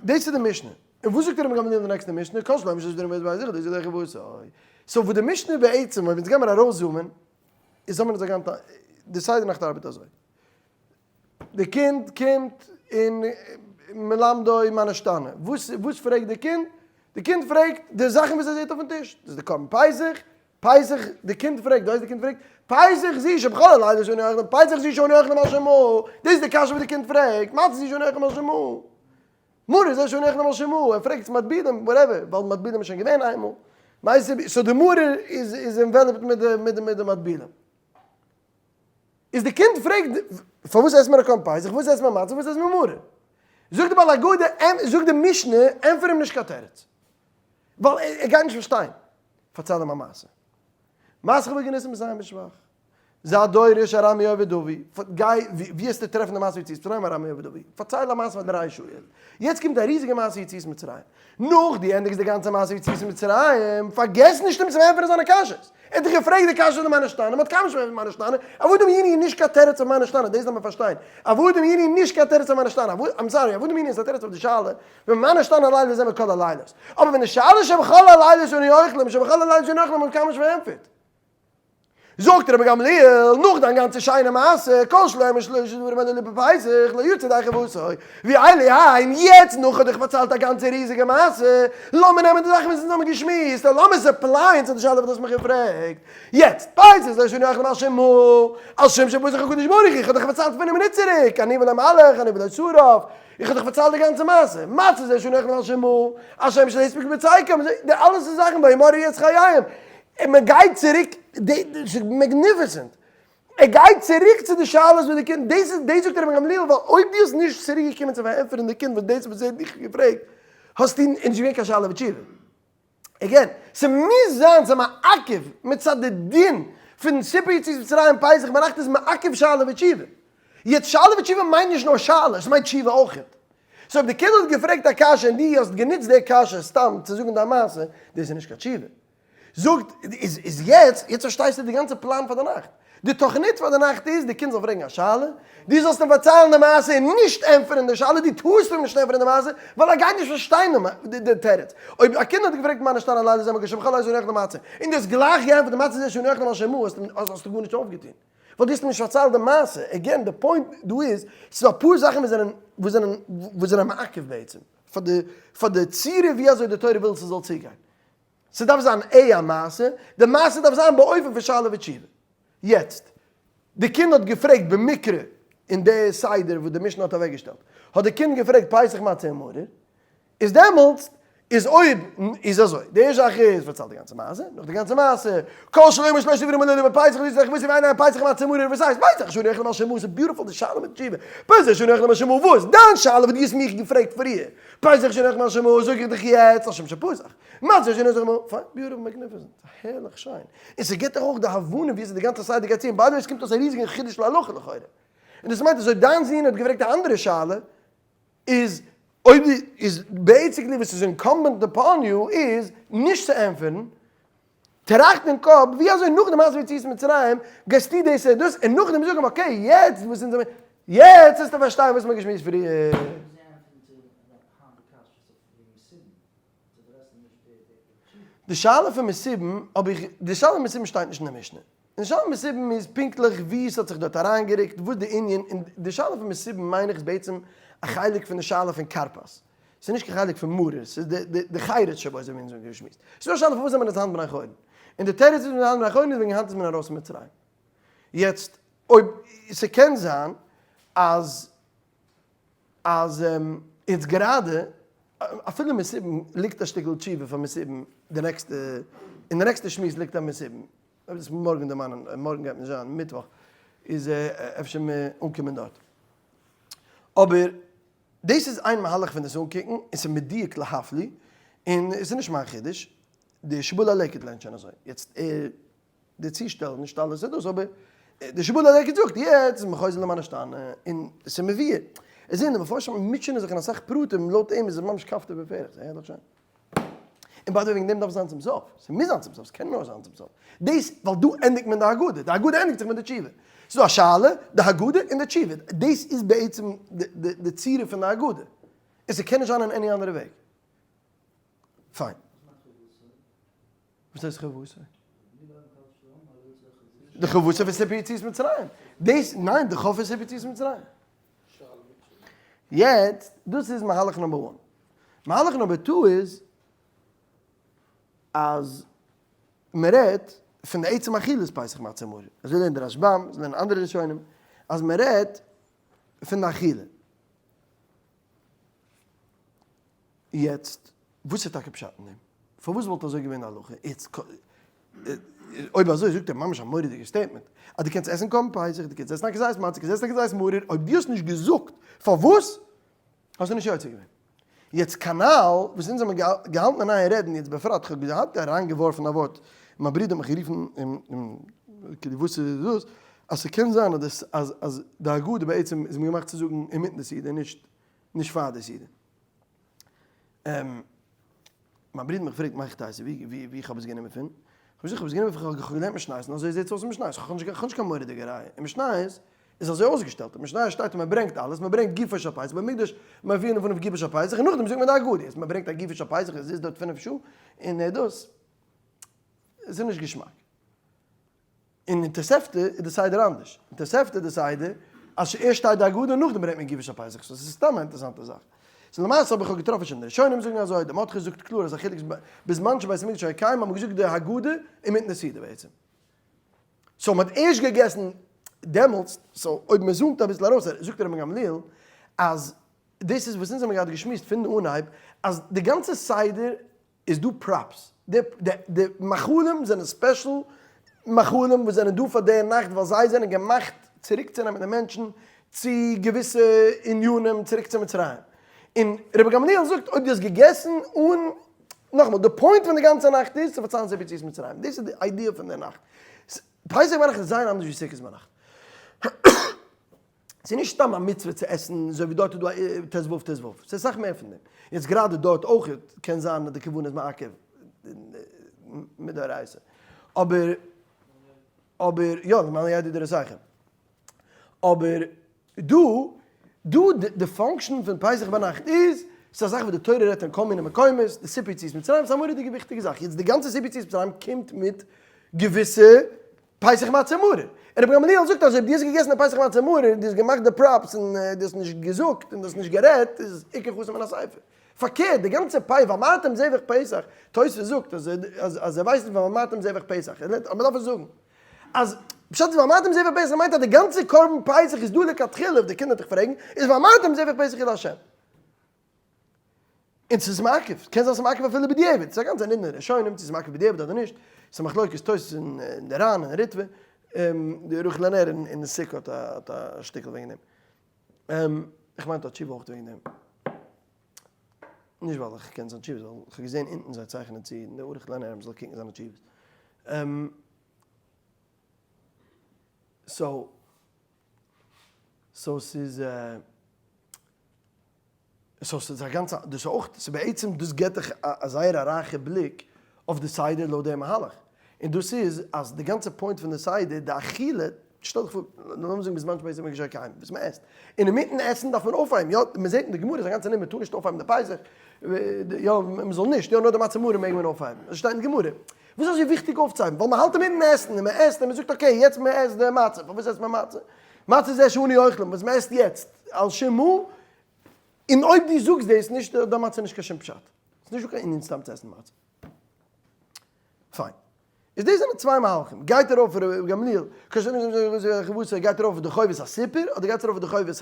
דאס איז די משנה. און וואס זאגט רבי גמליאל אין די נעקסטע משנה? כל שלמה שיש דברים ביי זיך, דאס איז דער וואס אוי. so וואס די משנה בעצם, אויב אונז גיימער ארויסזומען, איז האבן אונז א גאנצע, די סדר נאכט ארבעט אזוי. די קינד קומט און מלמדו מה נשתנה. וואס וואס פרעגט די קינד? די קינד פרעגט די זאכן וואס ער זעט אויפן טיש. דאס איז די קרבן פסח, פסח, די קינד פרעגט, דו ווייסט די קינד פרעגט, פסח זו שבכל הלילות אנו אוכלים, פסח זו שאנו אוכלים על שמו, דאס איז די קשיא וואס די קינד פרעגט, מצה זו שאנו אוכלים על שמו, מרור זו שאנו אוכלים על שמו, ער פרעגט מטבילים, whatever, ווייל מטבילים איז שוין געווען איינמאל, so די מרור איז איז enveloped מיט די מיט די מיט די מטבילים. איז די קינד פרעגט, פארוואס עסט מען א קרבן פסח, פארוואס עסט מען מצה, פארוואס עסט מען מרור? זאגט די בעל הגדה, זאגט די משנה, ענטפער אים נישט קיין תירוץ, ווייל ער גייט נישט פארשטיין. פארצייל אים א מעשה. מעשה חבר געניסן מסיים בשבח. זה הדורש ארמי אובד אבי. גיי, ווי וועסטו טרעפן די מעשה יציאת מצרים ארמי אובד אבי? פארצייל א מעשה פאר דריי שעה. יעצט קומט א ריזיגע מעשה יציאת מצרים. נאך דו ענדיגסט די גאנצע מעשה יציאת מצרים, פארגעס נישט אים צו ענטפערן זיינע קשיות. ער האט דיך געפרעגט די קשיא פון די מה נשתנה, מען האט קיינמאל נישט געפרעגט מה נשתנה, עבדים היינו איז נישט קיין תירוץ אויף מה נשתנה, דאס דארף מען פארשטיין, עבדים היינו איז נישט קיין תירוץ אויף מה נשתנה, I'm sorry, עבדים היינו איז א תירוץ אויף די שאלה ווען מה נשתנה הלילה הזה מכל הלילות, אבער ווען די שאלה שבכל הלילות אנו אוכלים, שבכל הלילות אנו אוכלים האט מען קיינמאל נישט פארענטפערט. זאגט רבי גמליאל, נאך דיין גאנצע שיינע מעשה, כל שלא אמר שלשה דברים הללו בפסח, לא יצא ידי חובתו, ואלו הן, יעצט נאך האט דיך פארציילט א גאנצע ריזיגע מעשה, לאמיר נעמען די זאכן וואס אונז האבן געשמועסט, און לאמיר עס apply ען צו די שאלה וואס דו האסט מיך געפרעגט. יעצט, פסח לא שאנו אוכלים על שום מה, על שום שפסח הקדוש ברוך הוא, איך האב דיך פארציילט פינף מינוט צוריק, אני ולא מלאך, אני ולא שרף, איך האב דיך פארציילט די גאנצע מעשה, מצות לא שאנו אוכלים על שום מה, על שם שלא הספיק בצקם, די אלעס איז זאכן וימררו את חייהם, און מען גייט צוריק, ס'איז magnificent, ער גייט צוריק צו די שאלות וואס די קינד, דאס איז, דאס זאגט רבי גמליאל, ווייל אויב דו האסט נישט צוריק געקומען צו פארענטפערן די קינד וואס דאס וואס ער האט דיך געפרעגט, האסטו, איז נישט געווען קיין שאלה ותשובה. Again, ס'מוז זיין ס'איז מעכב מצד די דין פון סיפור יציאת מצרים פסח ביינאכט איז מעכב שאלה ותשובה. יעצט שאלה ותשובה מיינט נישט נאר שאלה, ס'מיינט תשובה אויכעט. So אויב די קינד האט געפרעגט א קשיא און דו האסט גענוצט די קשיא סתם צו זאגן דיין מעשה, דאס איז נישט קיין תשובה. זאגט, איז איז יעצט, יעצט פארשטייסטו די גאנצע פלאן פאר די נאכט. די תוכנית פאר די נאכט איז, די קינד זאל פרעגן א שאלה, דו זאלסט אים פארציילן די מעשה און נישט ענטפערן די שאלה, דו טארסט אים נישט ענטפערן די מעשה, ווייל ער גייט נישט פארשטיין די די תירוץ. אויב א קינד האט געפרעגט מה נשתנה הלילה הזה מכל שבכל לילה אנו אוכלים מצה, און דו האסט גלייך געענטפערט די מצה זה שאנו אוכלים על שום מה, האסטו גארנישט אויפגעטון. ווייל דו האסט אים נישט פארציילט די מעשה. Again, די point דא איז, ס'איז דא אפאר זאכן וואס זענען וואס זענען וואס זענען מעכב בעצם, פאר די פאר די צורה ווי אזוי די תורה וויל ס'זאל צוגיין. ס'דארף זיין ע א מעשה, די מעשה דארף זיין באופן פון שאלה ותשובה. יעצט, די קינד האט געפרעגט במקרה אין די סדר וואס די משנה האט אוועקגעשטעלט, האט די קינד געפרעגט פסח מצה און מרור, איז דעמאלטס איז אויב איז אזוי, די ערשטע זאך איז פארציילט די גאנצע מעשה, נאך די גאנצע מעשה, כל שלא אמר שלשה דברים הללו בפסח לא יצא ידי חובתו ואלו הן פסח מצה ומרור, וואס הייסט פסח שאנו אוכלים על שום מה, ס'איז beautiful די שאלה מיט תשובה, פסח שאנו אוכלים על שום מה וואס? דיין שאלה וואס דו האסט מיך געפרעגט פריער, פסח שאנו אוכלים על שום מה זאג איך דיך יעצט על שום שפסח. מצה שאנו אוכלים, פיין, beautiful, magnificent, הערליך שיין. און ס'גיבט דיך אויך די הבנה ווי אזוי די גאנצע סדר גייט צו, און by the way עס קומט אויס א ריזיגע חידוש להלכה לכאורה. און דאס מיינט אז אויב דיין זון האט געפרעגט א אנדערע שאלה, איז אויב די, איז basically וואס איז incumbent upon you איז נישט צו ענטפערן, טראכט אין קאפ ווי אזוי נאך די מעשה יציאת מצרים גייסטו דאס און דאס, און נאכדעם זאג אים okay יעצט וואס אונז האבן, יעצט וועסטו פארשטיין וואס מ'האט געשמועסט פריער. די שאלה פון מסובין האב איך, די שאלה פון מסובין שטייט נישט אין די משנה. די שאלה פון מסובין איז פונקטליך ווי עס האט זיך דארט אריינגערוקט, וואס די ענין, און די שאלה פון מסובין מיין איך איז בעצם א חלק פון די שאלה פון כרפס. ס'איז נישט קיין חלק פון מרור, ס'איז די חירות שבו אזוי ווי אונז האבן געשמועסט. ס'איז דא א שאלה פארוואס זענען מיר היינט בני חורין. און די תירוץ איז מיר היינט בני חורין איז וועגן היינט איז מען ארויס פון מצרים. יעצט אויב ס'קען זיין אז אז יעצט גראדע אפילו מסובין ליגט א שטיקל תשובה פאר מסובין די נעקסטע, אין די נעקסטע שמועס ליגט א מסובין, אויב דאס מארגן דערמאנען, מארגן גייט נישט זיין, מיטוואך איז אפשר מער אנקומען דארט. אבער דאס איז איין מהלך פון דאס אנקוקן, און ס'איז מדויק להפליא, און עס איז נישט מיין חידוש, די שבלי הלקט לערנט שוין אזוי, יעצט ער. די צושטעל, נישט אלעס איז דאס, אבער די שבלי הלקט זאגט, יעצט איז מען חוזר למה נשתנה, און עס איז מבואר. עס זענען די מפרשים מוטשענען זיך אין אסאך פרטים, לויט אים איז עס ממש כפתור ופרח, זיי הערליך שיין. און by the way וועגן דעם דארף עס זיין צום סוף, ס'מוז זיין צום סוף, ס'קען נאר זיין צום סוף. דאס, ווייל דא ענדיגט מען די הגדה, די הגדה ענדיגט זיך מיט די תשובה. ס'איז דא א שאלה, די הגדה און די תשובה. דאס איז בעצם די צורה פון די הגדה. און ס'קען נישט זיין אין any אנדערע וועג. פיין. וואס הייסט חובתו? די חובתו פון סיפור יציאת מצרים. דאס, ניין, די חוב פון סיפור יציאת מצרים. יעצט, דאס איז מהלך number one. מהלך number two איז, אז מען רעדט פון די עצם אכילת פסח מצה ומרור. אזוי לערנט דער רשב"ם, אזוי לערנען אנדערע ראשונים, אז מען רעדט פון די אכילה. יעצט, וואס איז טאקע פשט אין דעם? פארוואס וואלט אזוי געווען די הלכה? יעצט, אויב אזוי זאגט ער ממש א מורא'דיגע statement, אז דו קענסט עסן קרבן פסח, דו קענסט עסן א כזית מצה, קענסט עסן א כזית מרור, אויב דו האסט נישט געזאגט פארוואס, האסטו נישט יוצא געווען. יעצט כנ"ל, וואס אונז האבן געהאלטן אין איין רעדן יעצט בפרט, כ'האב געהאט אריינגעווארפן א ווארט, מיין ברודער האט מיך גערופן און כאילו וואס איז דאס, אז ס'קען זיין אז אז אז די הגדה בעצם איז געמאכט צו זאגן אינמיטן די סעודה נישט נישט פאר די סעודה. מיין ברודער האט מיך געפרעגט מהיכי תיתי ווי ווי איך האב עס גענומען פון? כ'האב געזאגט, כ'האב עס גענומען פון כ'האב געלערנט משניות און אזוי זעט עס אויס אין משניות, כ'האב נישט קיין מורא'דיגע ראיה, אין משניות איז אזוי אויסגעשטעלט, אין משניות שטייט אז מען ברענגט אלעס, מען ברענגט גופו של פסח, במקדש מביאין לפניו גופו של פסח און נאכדעם זאגט מען די הגדה, יעצט מען ברענגט א גופו של פסח עס זיצט דארט פינף שעה און דאס איז נישט געשמאק. און אין תוספתא איז די סדר אנדערש, אין תוספתא איז די סדר אז ערשט שטייט די הגדה און נאכדעם ברענגט מען גופו של פסח, so עס איז סתם א אינטערעסאנטע זאך. so למעשה האב איך געטראפן שוין די ראשונים זאגן אזוי, די מרדכי זאגט קלאר אז א חילוק איז בזמן שבית המקדש היה קיים האט מען געזאגט די הגדה אינמיטן די סעודה בעצם. so מען האט ערשט געגעסן דעמאלטס, so אויב מען zoom ט אביסל ארויס זאגט רבן גמליאל אז דאס איז וואס אונז האבן געהאט געשמועסט פון די אנהייב אז די גאנצע סדר איז דא props, די די מאכלים זענען special מאכלים וואס זענען דא פאר די נאכט ווייל זיי זענען געמאכט צוריקצונעמען די מענטשן צו געוויסע ענינים צוריק צו מצרים, און רבי גמליאל זאגט אויב דו האסט געגעסן אן, נאכאמאל די point פון די גאנצע נאכט איז צו פארציילן סיפור יציאת מצרים, דאס איז די idea פון די נאכט, פסח ביינאכט איז זייער אנדערש ווי סוכות ביינאכט. ס'איז נישט סתם א מצוה צו עסן אזוי ווי דארט איז דא א ט ו ט ו, ס'איז אסאך מער פון דעם. יעצט גראדע דארט אויך קען זיין אז די כוונה איז מעכב מדאורייתא. אבער אבער יא למען ידעו דורותיכם. אבער דא דא די function פון פסח ביינאכט איז, ס'איז א זאך וואס די תורה רעדט אין כל מיני מקומות, די סיפור יציאת מצרים איז א מורא'דיגע וויכטיגע זאך. יעצט די גאנצע סיפור יציאת מצרים קומט מיט געוויסע פסח מצה מרור. און רבי גמליאל זאגט אז אויב דו האסט געגעסן די פסח מצה מרור און דו האסט געמאכט די props און דו האסט נישט געזאגט און דו האסט נישט גערעדט איז עיקר חסר מן הספר. פארקערט די גאנצע פ ואמרתם זבח פסח, תוספות זאגט אז אז ער ווייסט נישט ואמרתם זבח פסח, ער לערנט אז מען דארף עס זאגן. אז פשט איז ואמרתם זבח פסח מיינט אז די גאנצע קרבן פסח איז דא לכתחילה אויב די קינדער דיך פרעגן איז ואמרתם זבח פסח איז לה'. און ס'איז מעכב, קען זיין ס'איז מעכב אפילו בדיעבד, ס'איז א גאנצע ענין אין ראשונים צו ס'איז מעכב בדיעבד אדער נישט, ס'איז מחלוקת תוס' און די ר"ן און ריטב"א, די ערוך לנר אין סוכה האט א שטיקל וועגן דעם, איך מיין האט א תשובה אויך וועגן דעם, נישט ווייל איך קען זיין תשובות, ווייל איך האב געזען אונטן זיי צייכענען צו אין די ערוך לנר מ'זאל קוקן זיינע תשובות. so so ס'איז. so ס'איז א גאנצע, דאס איז אויך, ס'איז בעצם דאס געבט דיך א זייער א רייכע בליק אויף די סדר לויט דעם מהלך, און דאס איז אז די גאנצע point פון די סדר, די אכילה, שטעל דיך פאר, לאמיר זאגן בזמן שבית המקדש היה קיים, וואס מ'עסט, און אינמיטן עסן דארף מען אויפהייבן, יא, מ'זעט אין די גמרא איז א גאנצע נומער, מ'טאר נישט אויפהייבן די פסח, יא, מ'זאל נישט, יא, נאר די מצה מרור מעג מען אויפהייבן, אזוי שטייט אין די גמרא. וואס איז אזוי וויכטיג אויפצוהייבן? ווייל מ'האלט אינמיטן עסן, און מ'עסט, און מ'זאגט okay, יעצט מ'עסט די מצה, פארוואס עסט מען מצה? מצה זה שאנו אוכלים, וואס מ'עסט יעצט, על שום מה? און אויב דו זאגסט דאס נישט, דאן מצה נישט קיין שום פשט. ס'איז נישטא קיין ענין סתם צו עסן מצה. פיין. איז דאס זענען צוויי מהלכים. גייט ארויף ר' גמליאל, גייט ארויף די חובת הסיפור, אדער גייט ארויף די חובת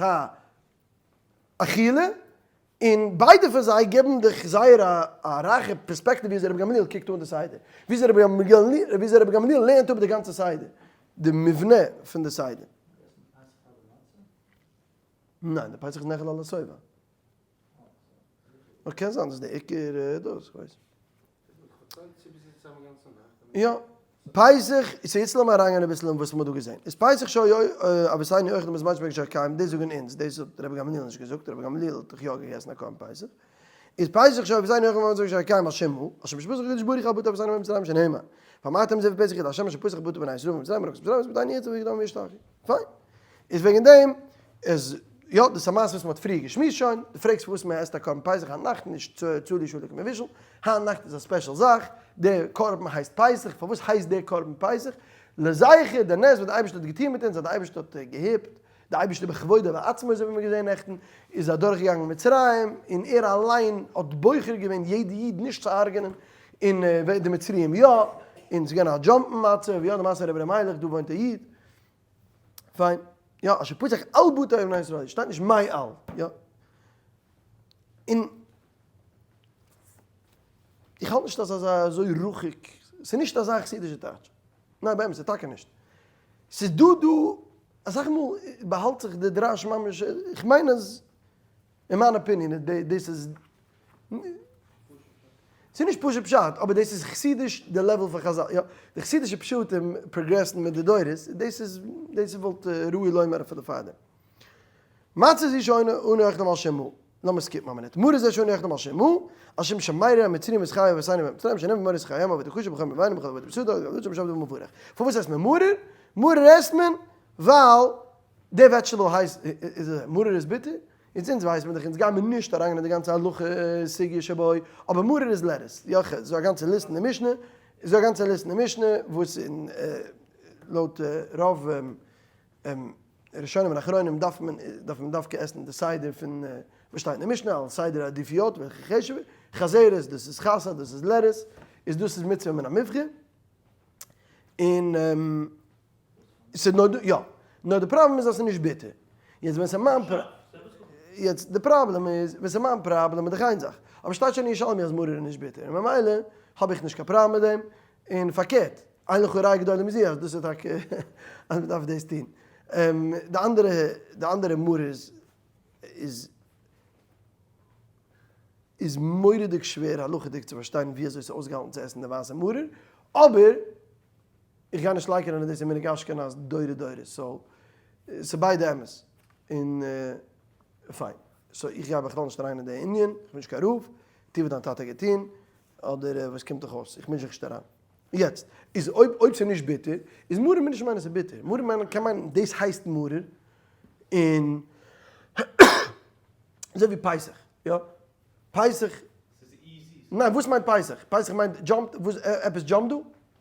האכילה, און ביידע פון זיי געבן דיך זייער א רייכע פערספעקטיוו וויאזוי רבי גמליאל קוקט אן די סדר, וויאזוי רבי גמליאל לערנט אפ די גאנצע סדר, די מבנה פון די סדר. ניין, די פסח איז נאכל על השובע. נאר קען זיין דאס איז די עיקר דאס, כ'ווייס. יא, פסח, so יעצט לאמיר אריינגיין אביסל אין וואס מ'האט דא געזען. איז פסח שהיו אבותינו אוכלים בזמן שבית המקדש קיים, דאס זאגן אונז, דאס האט רבי גמליאל נישט געזאגט, רבי גמליאל האט דאך יא געגעסן א קרבן פסח. איז פסח שהיו אבותינו אוכלים בזמן שבית המקדש קיים על שום מה, על שום שפסח הקדוש ברוך הוא על בתי אבותינו במצרים שנאמר, ואמרתם זבח פסח הוא לה' אשר פסח בתי בני ישראל ממצרים מרחץ מצרים את בני יצא ויגדל וישתחו. פיין. איז וועגן דעם איז יא דאס א מעשה וואס מען האט פריער געשמועסט שוין, דו פרעגסט פארוואס מען עסט א קרבן פסח היינט נאכט נישט צלי שלוק מבושל, היינט נאכט איז א special זאך, דער קרבן הייסט פסח, פארוואס הייסט דער קרבן פסח? לזכר די נס וואס די אייבערשטער האט געטון מיט אונז אז די אייבערשטער האט געהיפט, די אייבערשטער בכבודו ובעצמו אזוי ווי מיר האבן געזען נעכטן, איז אדורך געגאנגען מצרים און ער אליין האט בוחר געווען יעדע איד נישט צו הרג'נען, און די מצריים יא, און ס'איז געווען א jumping מצב, יא די מעשה רבי ר' מיילעך דא וואוינט א איד. פיין, יא, אשר פסח על בתי בני ישראל, שטייט נישט מעל, יא. און איך האלט נישט אז אזא אזוי רחוק, ס'איז נישט אזא חסידישע טייטש. ניין באמת, ס'איז טאקע נישט. ס'איז דא דא, אסאך מאל באהאלט זיך די דרש ממש, איך מיין אז, אין מיין opinion, דאס איז ס'איז נישט פשוט פשט, אבער דאס איז חסידיש די level פון חזל, יא, די חסידישע פשטים progress ן מיט די דורות, דאס איז, דאס איז וואלט ראוי לומר אפילו פאר דעם. מצה זו שאנו אוכלים על שום מה. לאמיר skip ן א מינוט. מרור זה שאנו אוכלים על שום מה, על שום שמררו המצרים את חיי אבותינו במצרים שנאמר ומררו את חייהם עבודה קשה בחומר לבנים ובכל עבודה בשדה ועבודה שם דבר מבורך. פארוואס עסט מען מרור? מרור עסט מען ווייל די vegetable הייסט מרור איז ביטער, יעצט אונז ווייסט מען דאך אונז גיימער נישט אריינגיין אין די גאנצע הלכה סוגיא שבו, אבער מרור איז lettuce, יא ס'איז דא א גאנצע ליסט אין די משנה, איז דא א גאנצע ליסט אין די משנה וואס אין לויט רוב ראשונים און אחרונים דארף מען דארף מען דווקא עסן די סדר פון וואס שטייט אין די משנה על סדר עדיפיות וועלכע חשוב'ער, חזרת דאס איז חסה דאס איז lettuce, איז דאס איז מצוה מן המובחר, און ס'איז נאר דא יא, נאר די פראבלעם איז אז ס'איז נישט ביטער, יעצט ווען ס'איז מיין פרא יעצט די פראבלעם איז ווען ס'איז מיין פראבלעם איז דאך איין זאך, אבער שטייט שוין אין ירושלמי אז מרור איז נישט ביטער און ממילא האב איך נישט קיין פראבלעם מיט דעם, און פארקערט, אין לך ראיה גדולה מזו אז דאס איז טאקע אז מ'דארף דאס טון. די אנדערע די אנדערע מרור איז איז איז מורא'דיג שווער הלכה'דיג צו פארשטיין ווי אזוי ס'איז אויסגעהאלטן צו עסן די ווייסע מרור, אבער איך גיי נישט לייקענען אז דאס איז מנהג אשכנז דורי דורות, so ס'איז ביידע אמת און פיין. so איך גיי בכלל נישט אריין אין די ענין, איך בין נישט קיין רב, טו וואס דיין טאטע האט געטון, אדער וואס קומט דיך אויס, איך מיש זיך נישט אריין. יעצט, איז אויב אויב ס'איז נישט ביטער, איז מרור מוז נישט מיינען ס'איז ביטער, מרור מיינען קען מיינען דאס הייסט מרור, און אזוי ווי פסח, יא? פסח, ניין וואס מיינט פסח? פסח מיינט jump ט, וואס עפעס jump ט דא?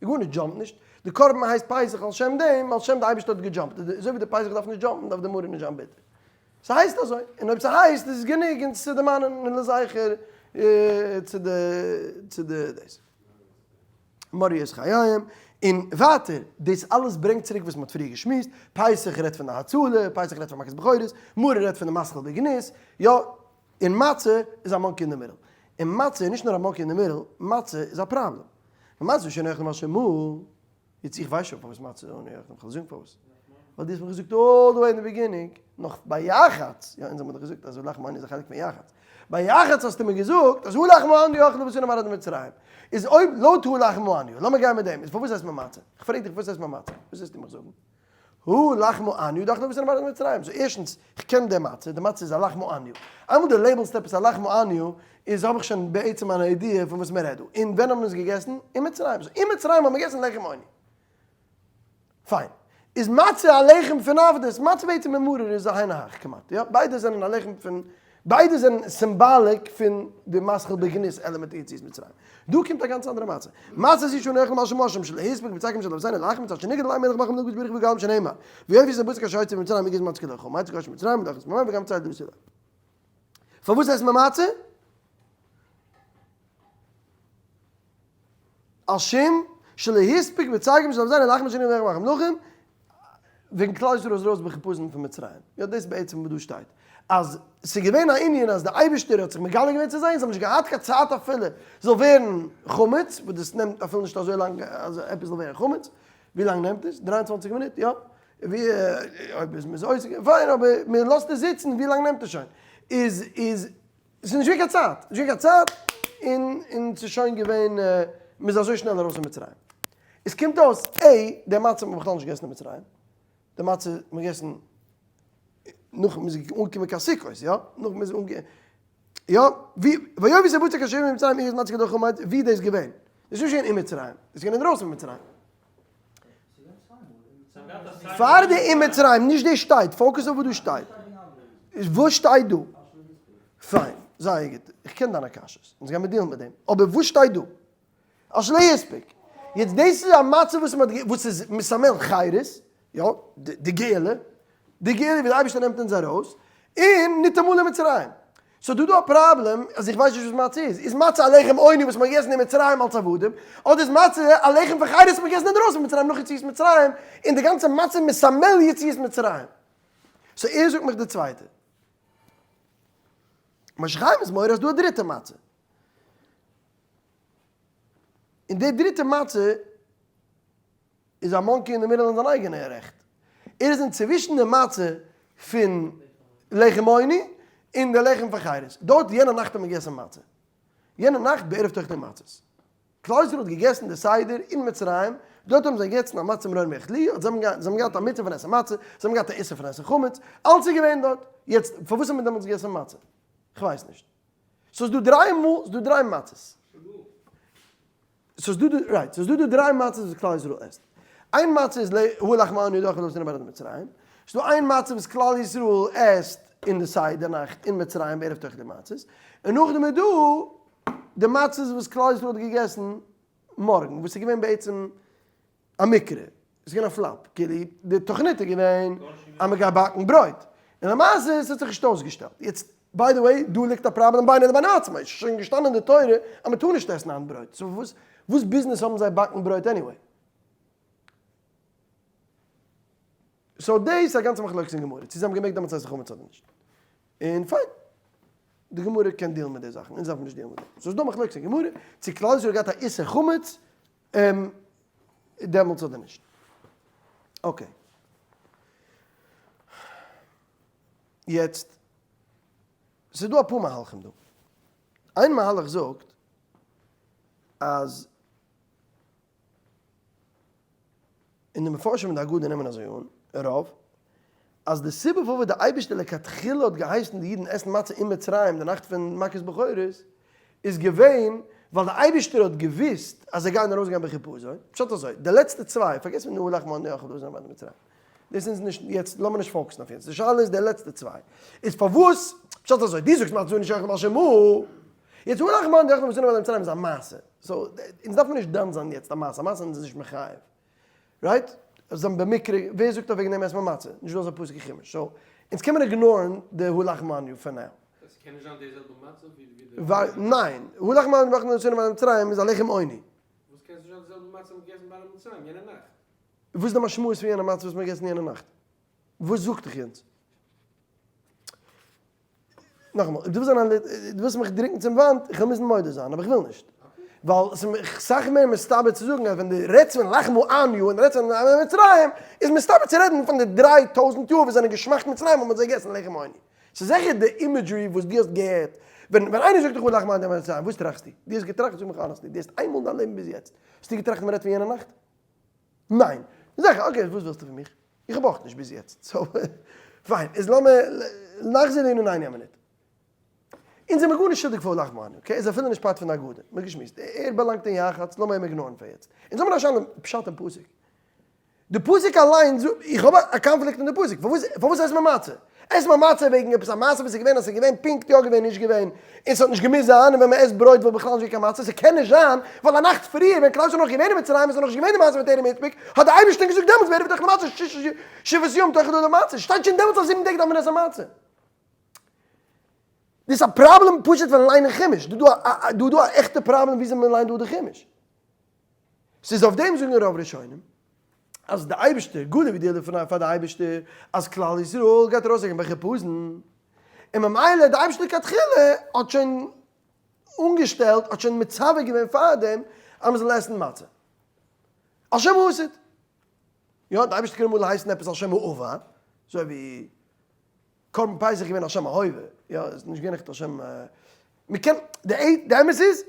גארנישט jump ט נישט, די קרבן הייסט פסח על שם דעם, על שם די אייבערשטער האט גע jump ט, אזוי ווי די פסח דארף נישט jump ן דארף די מרור נישט זיין ביטער. ס'הייסט אזוי, און אויב ס'הייסט איז עס גענוג אונז צו דערמאנען און לזכר צו די צו די דאס. מראות חייהם, און ווייטער, דאס אלעס ברענגט צוריק וואס מ'האט פריער געשמועסט, פסח רעדט פון די הצלה, פסח רעדט פון מכת בכורות, מרור רעדט פון די מתחיל בגנות, יא, און מצה איז א monkey אין די middle. און מצה איז נישט נאר א monkey אין די middle, מצה איז א פראבלעם. ומצה שאנו אוכלים על שום מה, יעצט איך ווייס שוין פארוואס מצה איז אן ערך, כ'וועל זאגן פארוואס. ווייל דו האסט מיר געזאגט all the way אין די beginning, נאך ביי יחץ, יא אונז האבן דאך געזאגט אז הא לחמא עניא איז א חלק פון יחץ. ביי יחץ האסטו מיר געזאגט אז הא לחמא עניא אכלו אבותינו בארעא דמצרים. איז אויב לויט הא לחמא עניא, לאמיר גיין מיט דעם, איז פארוואס עסט מען מצה? כ'פרעג דיך פארוואס עסט מען מצה? וואס וועסטו מיך זאגן? הא לחמא עניא דאכלו אבותינו בארעא דמצרים. so ערשטנס, כ'קען די מצה, די מצה איז א לחמא עניא. איינמאל דו label סט עפעס א לחמא עניא, איז האב איך שוין בעצם אן idea פון וואס מען רעדט דא. און ווען האט מען עס געגעסן? אין מצרים. so אין מצרים האט מען געגעסן לחם עוני. פיין. איז מצה א לחם פון עבדות? מצה בעצם און מרור איז א היינו הך כמעט. יא, ביידע זענען א לחם פון, ביידע זענען symbolic פון די מתחיל בגנות element אין יציאת מצרים. דא קומט א גאנץ אנדערע מצה. מצה זו שאנו אוכלים על שום מה על שום שלא הספיק בצקם של אבותינו להחמיץ עד שנגאלו עליהם מלך מלכים לקבץ ברך וגאלם שנאמר ויופי את הבצק אשר הוציאו ממצרים הגיע זמן צקה לחמץ גאש מצרים ולאכלס ממים וגם צייד לבשר. פארוואס עסט מען מצה? על שום שלא הספיק בצקם של אבותינו להחמיץ עד שנגאלו עליהם מלך מלכים וועגן כלל ישראל איז ארויס בחיפזון פון מצרים. יא דאס איז בעצם וואס דא שטייט. אז ס'איז געווען א ענין אז דער אייבערשטער האט זיך מגלה געווען צו זיי און זיי האבן נישט געהאט קיין צייט אפילו זאל ווערן חמץ, וואס דאס נעמט אפילו נישט אזוי לאנג אז עפעס זאל ווערן חמץ. ווי לאנג נעמט עס? 23 מינוט, יא? ווי אויב איז מ'איז עוסק, פיין, אבער מען לאזט עס זיצן, ווי לאנג נעמט עס שוין? איז איז ס'איז נישט געווען קיין צייט, נישט געווען קיין צייט, און און ס'איז שוין געווען, מ'איז אזוי שנעל ארויס פון מצרים. עס קומט אויס, ע, די מצה האט מען בכלל נישט געגעסן אין מצרים, די מצה האט מען געגעסן נאך מ'איז אנגעקומען קיין סוכות, יא, נאך מ'איז אנגע, יא, ווי, ויאמר זה בצע כאשר יאמר מצרים איז מצה כדרך חמץ, ווי איז דאס געווען? דאס איז נישט געווען אין מצרים, דאס איז געווען אינדרויסן פון מצרים. פאר די אין מצרים, נישט דאס שטייט, focus אויף וואס דא שטייט. וואס שטייט דא? פיין, זייער גוט, איך קען דיינע קשיות, אונז גיימיר deal ן מיט דעם, אבער וואס שטייט דא? אשר לא הספיק. יעצט דאס איז א מצה וואס מען האט וואס איז מסמל חירות, יא, די גאולה, די גאולה ווי די אייבערשטער נעמט אונז ארויס, און ניטאמאל אין מצרים. so דא דא א פראבלעם אז איך ווייס נישט וואס מצה איז. איז מצה א לחם עוני וואס מען האט געגעסן אין מצרים אלס עבדים, אדער איז מצה א לחם פון חירות וואס מען האט געגעסן אינדרויסן פון מצרים נאך יציאת מצרים, און די גאנצע מצה מסמל יציאת מצרים. so ער זאגט מיך די צווייטע. משה חיים איז מורה אז דא א דריטע מצה. און די דריטע מצה איז א monkey אין די middle אין זיין אייגענע רעכט. ער איז אינצווישן די מצה פון לחם עוני און די לחם פון חירות. דארט יענע נאכט האט מען געגעסן מצה. יענע נאכט בערב תאכלו מצות. כלל ישראל האט געגעסן די סדר אין מצרים, דארט האבן זיי געגעסן א מצה מרור ויאכלוה, זיי האבן געהאט א מצוה פון עסן מצה, זיי האבן געהאט א איסור פון עסן חמץ, אלץ איז געווען דארט. יעצט, פארוואס האט מען דעמאלטס געגעסן מצה? כ'ווייס נישט. סאו ס'דא דריי מאל, ס'דא דריי מצות. סאו ס'דא דא, right, סאו ס'דא דא דריי מצות וואס כלל ישראל עסט. איין מצה איז הא לחמא עניא דאכל אבותינו בארץ מצרים. ס'דא איין מצה וואס כלל ישראל עסט אין די סדר נאכט אין מצרים בערב תאכלו מצות. און נאכדעם איז דא די מצות וואס כלל ישראל האט געגעסן מארגן, וואס איז געווען בעצם א מקרה, ס'איז געווען א flop, כאילו די תוכנית איז געווען אז מ'גייט באקן ברויט, און למעשה עס האט זיך נישט אויסגעשטעלט, יעצט by the way דא ליגט א פראבלעם בינו לבין עצמו, עס איז שוין געשטאנען אין די תורה אז מ'טאר נישט עסן היינט ברויט, so וואס וואס ביזנעס האבן זיי באקן ברויט anyway? so דאס איז א גאנצע מחלוקת אין גמרא צו זיי האבן געמעגט דעמאלטס עסן חמץ אדער נישט, און פיין, די גמרא קען deal ן מיט די זאכן, אונז דארפן נישט deal ן מיט דעם, so ס'איז דא מחלוקת אין גמרא צו כלל ישראל האט געהאט א איסור חמץ דעמאלטס אדער נישט. okay. יעצט, ס'איז דא אפאר מהלכים דא. איין מהלך זאגט אז, און די מפרשים אין די הגדה נעמען אזוי אן, רוב, אז די סיבה פארוואס די אייבערשטער לכתחילה האט געהייסן די אידן עסן מצה אין מצרים די נאכט פון מכת בכורות, איז געווען ווייל די אייבערשטער האט געוואוסט אז זיי גייען ארויסגיין בחיפזון, פשט אזוי, די לעצטע צוויי, פארגעס פון הא לחמא עניא אכלו אבותינו בארץ מצרים, דאס איז נישט יעצט, לאמיר נישט focus ן אויף יעצט, די שאלה איז די לעצטע צוויי, איז פארוואס, פשט אזוי, דו זאגסט מצה עני שאכלו על שום מה, יעצט הא לחמא עניא אכלו אבותינו בארץ מצרים איז א מעשה, so אונז דארף מען נישט דן זיין יעצט א מעשה, א מעשה איז נישט מחייב, right? זיי האבן במקרה, ווער זאגט אז וועגן דעם עסט מען מצה? נישט דא אזא פסוק אין חומש, so אונז קען מען ignore ן די הא לחמא עניא פאר now. עס קען נישט זיין די זעלבע מצה ווי די. ניין, הא לחמא עניא אכלו אבותינו בארץ מצרים איז א לחם עוני. וואס קען נישט זיין די זעלבע מצה מ'האט געגעסן בארץ מצרים יענע נאכט? וואס איז די משמעות פון יענע מצה וואס מ'האט געגעסן יענע נאכט? וואס זאגט דיך יענץ? נאכאמאל, אויב דו ווילסט זיין א, דו ווילסט מיך דרוקן צום וואנט, איך וועל מוזן מודה זיין, אבער איך וויל נישט. ווייל עס איז מיר סאך מער מסתבר צו זאגן אז ווען דו רעדסט פון לחמא עניא און דו רעדסט פון מצרים, איז מסתבר צו רעדן פון די 3000 יאר וואס זענען געשמאכט מצרים האט מען זיי געגעסן לחם עוני. ס'איז זיכער די imagery וואס דו האסט געהערט. ווען ווען איינער זאגט דיך הא לחמא עניא מצרים, וואס טראכסטו? דו האסט געטראכט, זאג מיך honestly, דו האסט איינמאל אין דיין לעבן ביז יעצט, האסטו געטראכט מען רעדט פון יענע נאכט? ניין. זיכער, okay, וואס ווילסטו פון מיך? איך האב אויך נישט ביז יעצט, so פיין, איז לאמיר נחזור לענינינו א מינוט. אונז זעמיר גארנישט שולדיג פאר לחמא עניא, okay? ער איז אפילו נישט part פון די הגדה, מ'האט געשמועסט, ער באלאנגט אין יחץ, לאמיר אים ignore ן פאר יעצט. אונז האבן א שאלה פשט אין פסוק. די פסוק אליין זאגט, איך האב א קאנפליקט אין די פסוק, פארוואס פארוואס עסט מען מצה? עסט מען מצה וועגן עפעס א מעשה וואס איז געווען אז ס'איז געווען פונקט יא געווען נישט געווען, און ס'האט נישט געמוזט זיין, און ווען מ'עסט ברויט וואלט בכלל נישט געווען קיין מצה, ס'קען נישט זיין, ווייל א נאכט פריער ווען כלל ישראל איז נאך געווען אין מצרים איז נאך נישט געווען די מעשה מיט טרם הספיק, האט די אייבערשטער געזאגט דעמאלטס בערב תאכלו מצות שבעת ימים תאכלו די מצה, שטייט שוין דעמאלטס אז זיבן טעג דארף מען עסן מצה. דאס איז א פראבלעם פשוט פון ליינען חומש, דא דא דא א עכטע פראבלעם וויאזוי מען ליינט דא די חומש. ס'איז אויף דעם זאגן רוב ראשונים אז די אייבערשטער, גלוי ווי די לפני פאר די אייבערשטער, אז כלל ישראל גייט ארויסגיין בחיפזון, און ממילא די אייבערשטער לכתחילה האט שוין אנגעשטעלט, האט שוין מצווה געווען פארדעם אז מ'זאל עסן מצה. על שם העתיד. יא, די אייבערשטער קען אמאל הייסן עפעס על שם העבר, אזוי ווי קרבן פסח איז געווען על שם ההווה, יא, עס איז נישט געווען עכט על שם, מ'קען, די אמת איז,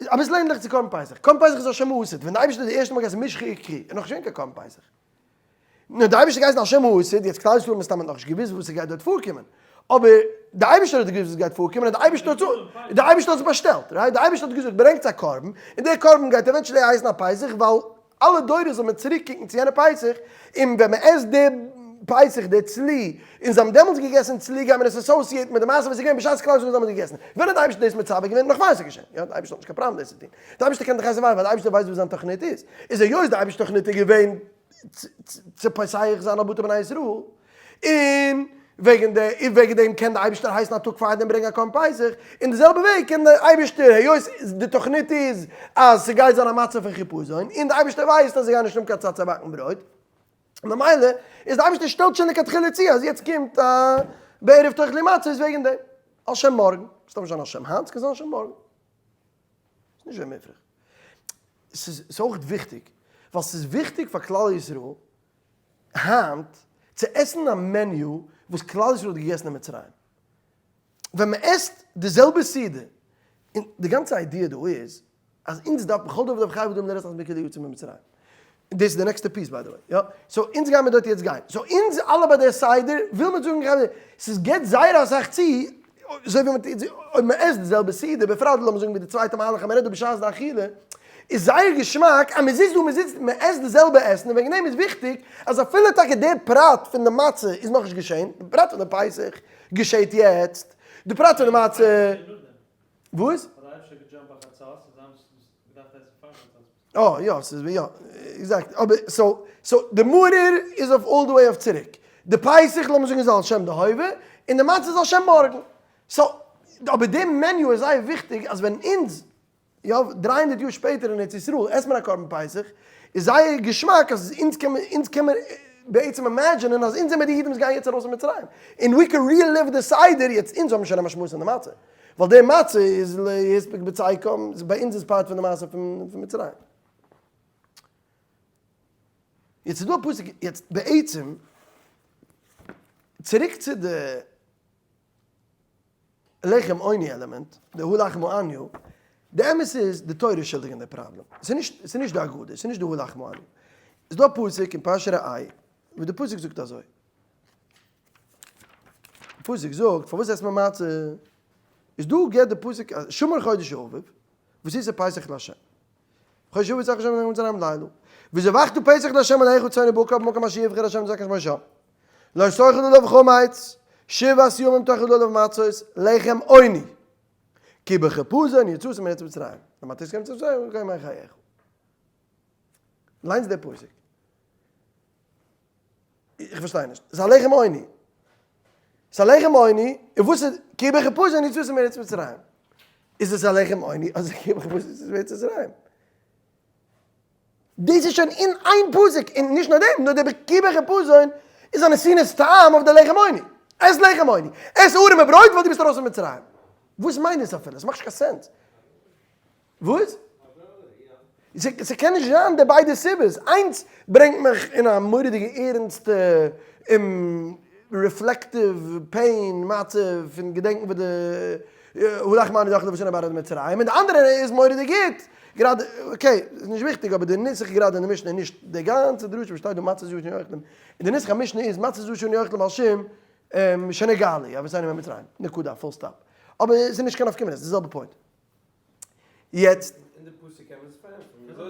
אביסל ענליך צו קרבן פסח, קרבן פסח איז על שם העתיד, ווען די אייבערשטער האט די ערשטע מאל געהייסן משכו וקחו, איז נאכנישט געווען קיין קרבן פסח. נאר די אייבערשטער געהייסן על שם העתיד, יעצט כלל ישראל מסתמא האט נאכנישט געוואוסט וואס ס'גייט דארט פארקומען, אבער די אייבערשטער האט געוואוסט וואס גייט פארקומען, און די אייבערשטער האט די אייבערשטער האט עס באשטעלט, right? די אייבערשטער האט געזאגט ברענגטס א קרבן, און דער קרבן גייט eventually הייסן א פסח, ווייל אלע דורות זאל מען צוריק קוקן צו יענע פסח, און ווען מען עסט די פסח די צלי, און זיי האבן דעמאלטס געגעסן צלי גייט מען עס associate ן מיט די מעשה וואס איז געווען בשעת כלל ישראל האט דעמאלטס געגעסן. ווען האט די אייבערשטער דאס מצווה געווען? נאך פאר עס איז געשען. יא, די אייבערשטער האט נישט קיין פראבלעם דאס צו טון. די אייבערשטער קען דאך הייסן ווייל די אייבערשטער ווייסט וואס זיין תכנית איז. איז היות די אייבערשטער תכנית איז געווען צו פוסח זיין על בתי בני ישראל, און וועגן די און וועגן דעם קען די אייבערשטער הייסן א טאג פארדעם ברענגען א קרבן פסח, אין די זעלבע וועג קען די אייבערשטער היות די תכנית איז אז ס'גייט זיין א מצב פון חיפזון, און די אייבערשטער ווייסט אז זיי גייען נישט האבן קיין צייט צו באקן ברויט, ממילא איז די אייבערשטער שטעלט שוין לכתחילה צו אז יעצט קומט א בערב תאכלו מצות וועגן דעם, על שם מארגן, ס'דארף נישט זיין על שם היינט, ס'קען זיין על שם מארגן. ס'איז נישט אזוי מופרך. ס'איז אויך וויכטיג, ווייל ס'איז וויכטיג פאר כלל ישראל היינט צו עסן א menu וואס כלל ישראל האט געגעסן אין מצרים. ווען מען עסט די זעלבע סעודה, און די גאנצע idea דא איז אז אונז דארף בכל דבר דבר חייב אדם לראות עצמו כאילו יצא ממצרים. דאס איז די נעקסטע piece by the way, יא. so אונז גיימער דארט יעצט גיין. so אונז אלע ביי די סדר וויל מען זאגן חברה, ס'איז געבט זייער אסאך צו. אזוי ווי מ'טוט, אויב מ'עסט די זעלבע סעודה, בפרט לאמיר זאגן מיט די צווייטע מהלך אז מ'רעדט דא בשעת די אכילה, איז זייער געשמאק אז מ'זיצט דא מ'זיצט מ'עסט די זעלבע עסן און וועגן דעם איז וויכטיג אז אפילו טאקע דער פרט פון די מצה איז נאכנישט געשען, די פרט פון די פסח געשעט יעצט, די פרט פון די מצה. וואס? אה יא ס'איז יא exactly אבער so so די מרור איז אויף all the way אויף צוריק די פסח לאמיר זאגן איז על שם די הווה און די מצה איז על שם מארגן so אבער די מעניו איז זייער וויכטיג אז ווען אונז יא 300 יאר שפעטער אין ארץ ישראל עסט מען א קרבן פסח איז זייער געשמאק אז אונז קען מען אונז קען מען בעצם imagine ען אז אונז זעמער די אידן וואס גייען יעצט ארויס פון מצרים און we can relive די סדר יעצט אונז האבן שוין א משמעות אין די מצה. ווייל די מצה איז להספיק בצקם, ביי אונז איז part פון די מעשה פון מצרים. יעצט איז דא א פסוק, יעצט בעצם, צוריק צו די לחם עוני עלעמענט, די הא לחמא עניא, די אמת איז די תורה איז שולדיג אין די פראבלעם, ס'איז נישט, ס'איז נישט די הגדה, ס'איז נישט די הא לחמא עניא. איז דא א פסוק אין פרשת ראה, וואס די פסוק זאגט אזוי. פסוק זאגט פארוואס עסט מען מצה? איז דא געבט די פסוק אז שמור חודש האביב וואס איז פסח לה' חודש האביב יצא השם ממצרים לילה וזבחת פסח לה' אלהיך צאן ובקר במקום אשר יבחר ה' אלהיך שמו שם לא תאכל עליו חמץ שבעת ימים תאכל עליו מצות לחם עוני כי בחפזון יצאת מארץ מצרים למען תזכור מצרים וכל ימי חייך. ליינסט די פסוק. איך פארשטיי נישט. ס'איז א לחם עוני. ס'איז א לחם עוני, און וואס איז, כי בחפזון יצאת מארץ מצרים. איז עס א לחם עוני אדער כי בחפזון יצאת מארץ מצרים? דאס איז שוין אין איין פסוק, און נישט נאר דעם, נאר דער כי בחפזון איז א נתינת טעם אויף די לחם עוני. עס לחם עוני. עס ארעמע ברויט ווייל דו ביסט ארויס פון מצרים. וואס מיינט דאס אפילו? עס מאכט נישט קיין sense. וואס? ס'קען נישט זיין די ביידע סיבות, איינס ברענגט מיך אין א מורא'דיגע ערענסטע reflective pain מצב פון געדענקן וואס די הא לחמא עניא דאכלו אבותינו בארעא דמצרים, און די אנדערע איז מורא'דיג גוט, גראדע okay איז נישט וויכטיג אבער די נוסח גראדע אין די משנה איז נישט די גאנצע דרשה וואס שטייט דא מצה זו שאנו אוכלים, און די נוסח המשנה איז מצה זו שאנו אוכלים על שם שנגאלו אבותינו ממצרים, נקודה, full stop. אבער ס'איז נישט קיין נפקא מינה, ס'איז די זעלבע point. יעצט. אין די פסוק קען מען עס פארענטפערן. לא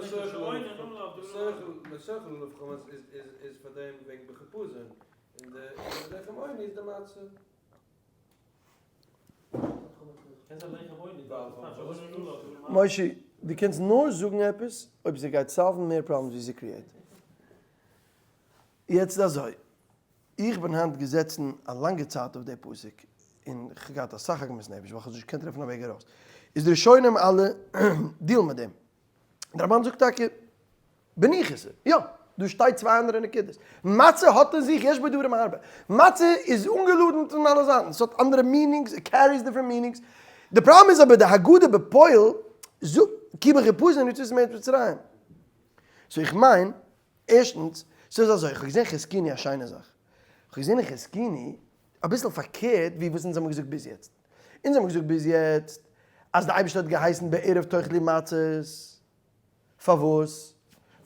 תאכל עליו חמץ איז פאר דעם וועגן בחפזון, און די לחם עוני איז די מצה. מושי, דו קענסט נאר זאגן עפעס אויב ס'גייט solve ן מער problems ווי ס' create. יעצט אזוי, איך בין היינט געזעצן א לאנגע צייט אויף די פסוק, און כ'האב געהאט אסאך עגמת נפש ווייל כ'האב נישט געקענט טרעפן א וועג ארויס. איז די ראשונים אלע deal ן מיט דעם. די רמב"ן זאגט טאקע בניחותא, יא, דא שטייט צוויי אנדערע נקודות. מצה האט אין זיך יש בו דברים הרבה. מצה איז אנגעלאדענט פון אלע זייטן, ס'האט אנדערע meanings, it carries different meanings. די פראבלעם איז אבער די הגדה בפועל זאגט כי בחפזון יצאת מארץ מצרים. so איך מיין ערשטנס, ס'איז אזוי, כ'האב געזען חזקוני א שיינע זאך. כ'האב געזען אין חזקוני אביסל פארקערט ווי וואס אונז האבן געזאגט ביז יעצט. אונז האבן געזאגט ביז יעצט אז די אייבערשטער האט געהייסן בערב תאכלו מצות. פארוואס?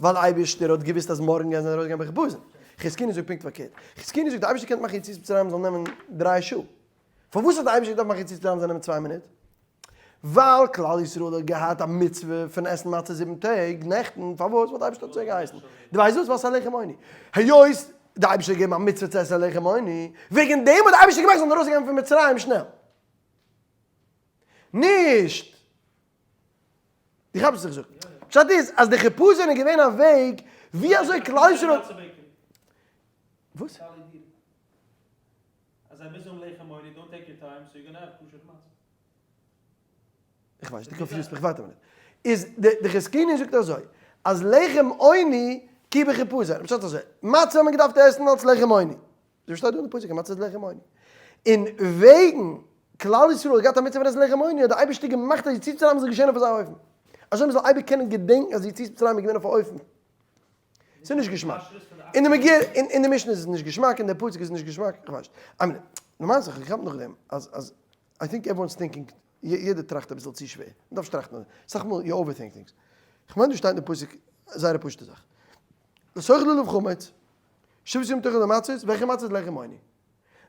ווייל אייבערשטער האט געוואוסט אז מארגן גייען זיי ארויסגיין בחפזון. חזקוני זאגט פונקט פארקערט. חזקוני זאגט די אייבערשטער קען מאכן יציאת מצרים זאל נעמען דריי שעה. פארוואס האט די אייבערשטער געדארפט מאכן יציאת מצרים זאל נעמען 2 מינוט? ווייל כלל ישראל האט געהאט א מצוה פון עסן מצה זיבן טעג, נעכטן, פארוואס? ווייל די אייבערשטער האט אזוי געהייסן. דו ווייסט וואס? ווייל ס'איז א לחם עוני. היות די אייבערשטער האט געגעבן א מצוה צו עסן לחם עוני, וועגן דעם האט די אייבערשטער געמאכט זאלן ארויסגיין פון מצרים שנעל. נישט. דו כאפסט וואס איך זאג? פשט איז אז די חיפזון איז געווען א וועג ווי אזוי כלל ישראל האט. וואס? אז זיי מוזן האבן לחם עוני, don't take your time, so you gonna have פשוט מצה. איך ווייס, דו confuse ט מיך, ווארט א מינוט. איז די חזקוני זאגט אזוי, אז לחם עוני כי בחיפזון, פשט אזוי, מצה האט מען געדארפט עסן אלס לחם עוני, אזוי שטייט דא אין די פסוק, מצה איז לחם עוני. און וועגן כלל ישראל האט געהאט א מצוה פון עסן לחם עוני, האט די אייבערשטער געמאכט אז יציאת מצרים זאל געשען אויף אזא אופן. אזוי מען זאל אייביג קענען געדענקן אז יציאת מצרים איז געווען אויף א אופן. ס'איז נישט געשמאק. אין די מגילה, אין די משנה איז עס נישט געשמאק, אין די פסוק איז עס נישט געשמאק, איך ווייס נישט. I mean, למעשה, איך האב געכאפט נאכדעם אז אז I think everyone's thinking, יעדער טראכט אביסל צו שווער. מ'דארף נישט טראכטן אזוי. אסאך מאל you overthink things. כ'מיין דא שטייט אין די פסוק זייער א פשוטע זאך. לא תאכלו עליו חמץ, שבעת ימים תאכלו מצות, וועלכע מצות? לחם עוני.